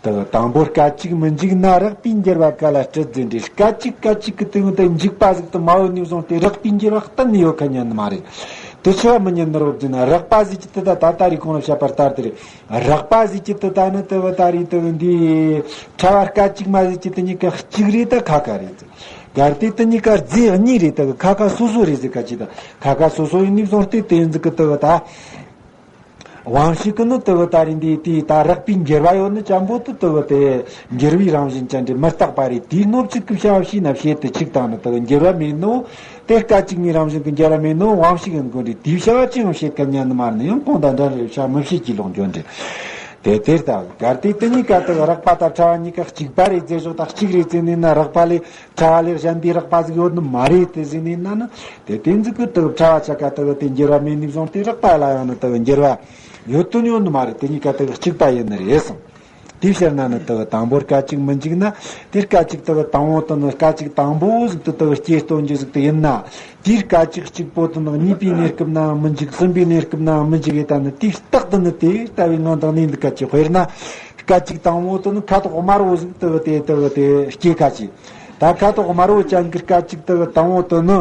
དེ་གི་དང་པོ་སྐད་ཅིག་མི་འཇིག་ན་རགས་པའི་འགྱུར་བ་ག་ལ་སྤྲད་ཟེར་འདྲ། སྐད་ཅིག་སྐད་ཅིག་གི་སྟེང་དུ་འཇིག་པ་ཟིག་ཏུ་མ་ཡོད་ནས་བཟུང་སྟེ་རགས་པའི་འགྱུར་བ་གཏན་ནས་ཡོད་ཁ་ཉན་ནི་མ་རེད། དེ་ཆི་བ་མི་ཉན་ནི་རེད་ཟེར་ན། རགས་པ་ཟིག་གི་དེ་ད་ད་ད་རེས་གོང་ལ་བཤད་པ་ལྟར་དེ་རེད། རགས་པ་ཟིག་གི་དེ་ད་ནི་དེ་བ་ད་རེས་དེ་བ་འདི་ཕྲ་བ་སྐད་ཅིག་མ་ཟིག་གི་དེ་གཉིས་ཀ་གཅིག་རེད། ད་ཁ་ཁ་རེད་ཟེར། གལ་ཏེ་དེ་གཉིས་ཀ་རྫས་གཉིས་རེད། དེ་གི་ཁ་ཁ་སོ་སོ་རེད་ཟེར་ཁ་ཅིག་ད་ཁ་ཁ་སོ་སོ་ཡིན་ནས་བཟུང་སྟེ་དེ་ཟིག་གི་དེ་བ་ད། དབང་ཕྱུག་གི་ནི་དེ་བ་ད་རེས་འདི་དེ་ད་རགས་པའི་འགྱུར་བ་ཡོད་ནི་ཅན་པོ་དེ་དེ་བ་དེ་འགྱུར་བའི་རང་བཞིན་ཅན་དེ་མི་རྟག་པ་རེད། དེའི་སྣོད་བཅུད་ཀྱི་བྱ་བ་བྱས་ན་བྱེད་དེ་གཅིག་དང་ནི་དེ་གི་འགྱུར་བ་མེད་ནོ། དེ་སྐད་ཅིག་ནས་རང་བཞིན་གྱི་འགྱུར་བ་མེད་ནོ། དབང་ཕྱུག་ཡིན་དགོས་རེད། དེའི་བྱ་བ་ཅི་ཡང་བྱེད་མཁན་ཉན་ནི་མ་རེད། ཡང་གོང་དང་འདྲ་རེད། བྱ་མི་བྱེད་ཀྱི་ལོག་འགྱོ་འདྲ། དེ་དེ་ལྟ་གལ་ཏེ་དེ་གཉིས་ཀ་དེ་གི་རགས་པ་དང་ཕྲ་བ་གཉིས་ཀ་གཅིག་པ་རེད་ཟེར་ཞོག་ད་གཅིག་རེད་ཟེར་ནས་ན་རགས་པ་ལས་ཕྲ་བ་ལས་གཞན་པའི་རགས་པ་ཟིག་ཡོད་ནི་མ་རེད་དེ་ཟེར་ནས་ན་ནི། དེ་དེ་ཟིག་གི་དེ་གི་ཕྲ་བ་ཆ་ག་དེ་གི་དེ་འགྱུར་བ་མེད་ནས་བཟུང་སྟེ་རགས་པ་ལ་ཡང་ནི་དེ་གི་འགྱུར་བ་ཡོད་དོན་ཡོད་ནི་མ་རེད། དེ་གཉིས་ཀ་དེ་གི་གཅིག་པ་ཡིན་ནི་རེད་གསུངས། དེའི་ཕྱིར་ན་ནི་དེ་གི་དང་པོར་སྐད་ཅིག་མི་འཇིག་ན། དེ་སྐད་ཅིག་དེ་གི་དང་པོ་དེ་ནི་སྐད་ཅིག་དང་པོ་ཟིག་དེ་དེ་གི་སྐྱེ་སྟོན་རྒྱུ་ཟིག་དེ་ཡིན་ན། དེའི་སྐད་ཅིག་གཅིག་པོ་དེ་ནི་གཉིས་པའི་གནས་སྐབས་ནའང་མི་འཇིག་གསུམ་པའི་གནས་སྐབས་ནའང་མི་འཇིག་ཡོད། ད་ནི་དེའི་རྟགས་དེ་ནི་དེ་ལྟ་བུའི་ངང་དང་གནས་འདུག་ག་ཅིག་དཔེར་ན། སྐད་ཅིག་དང་པོ་དེ་ནི་ཁ་དོག་དམར་བོ་ཟིག་དེ་གི་དེ་དེ་གི་དེ་སྐྱེ་ཁ་ཅིག་ད་ཁ་དོག་དམར་བོ་ཅན་གྱི་སྐད་ཅིག་དེ་གི་དང་པོ་དེ་ནི།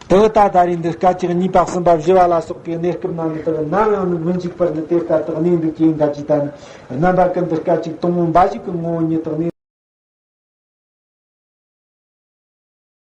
དེ་གི་ད་ད་རེས་འདི་སྐད་ཅིག་གཉིས་པ་གསུམ་པ་བཞི་བ་ལ་སོགས་པའི་གནས་སྐབས་ནང་གི་དེ་གི་ནམ་ཡང་ནི་མི་འཇིག་པར་ནི་དེ་ལྟར་དུ་གནས་འདུག་ཅེས་འགའ་ཅིག་ད་ནི། རྣམ་པ་ཀུན་ཏུ་སྐད་ཅིག་དང་པོ་འབའ་ཞིག་གི་ངོ་བོ་ཉིད་དུ་གནས།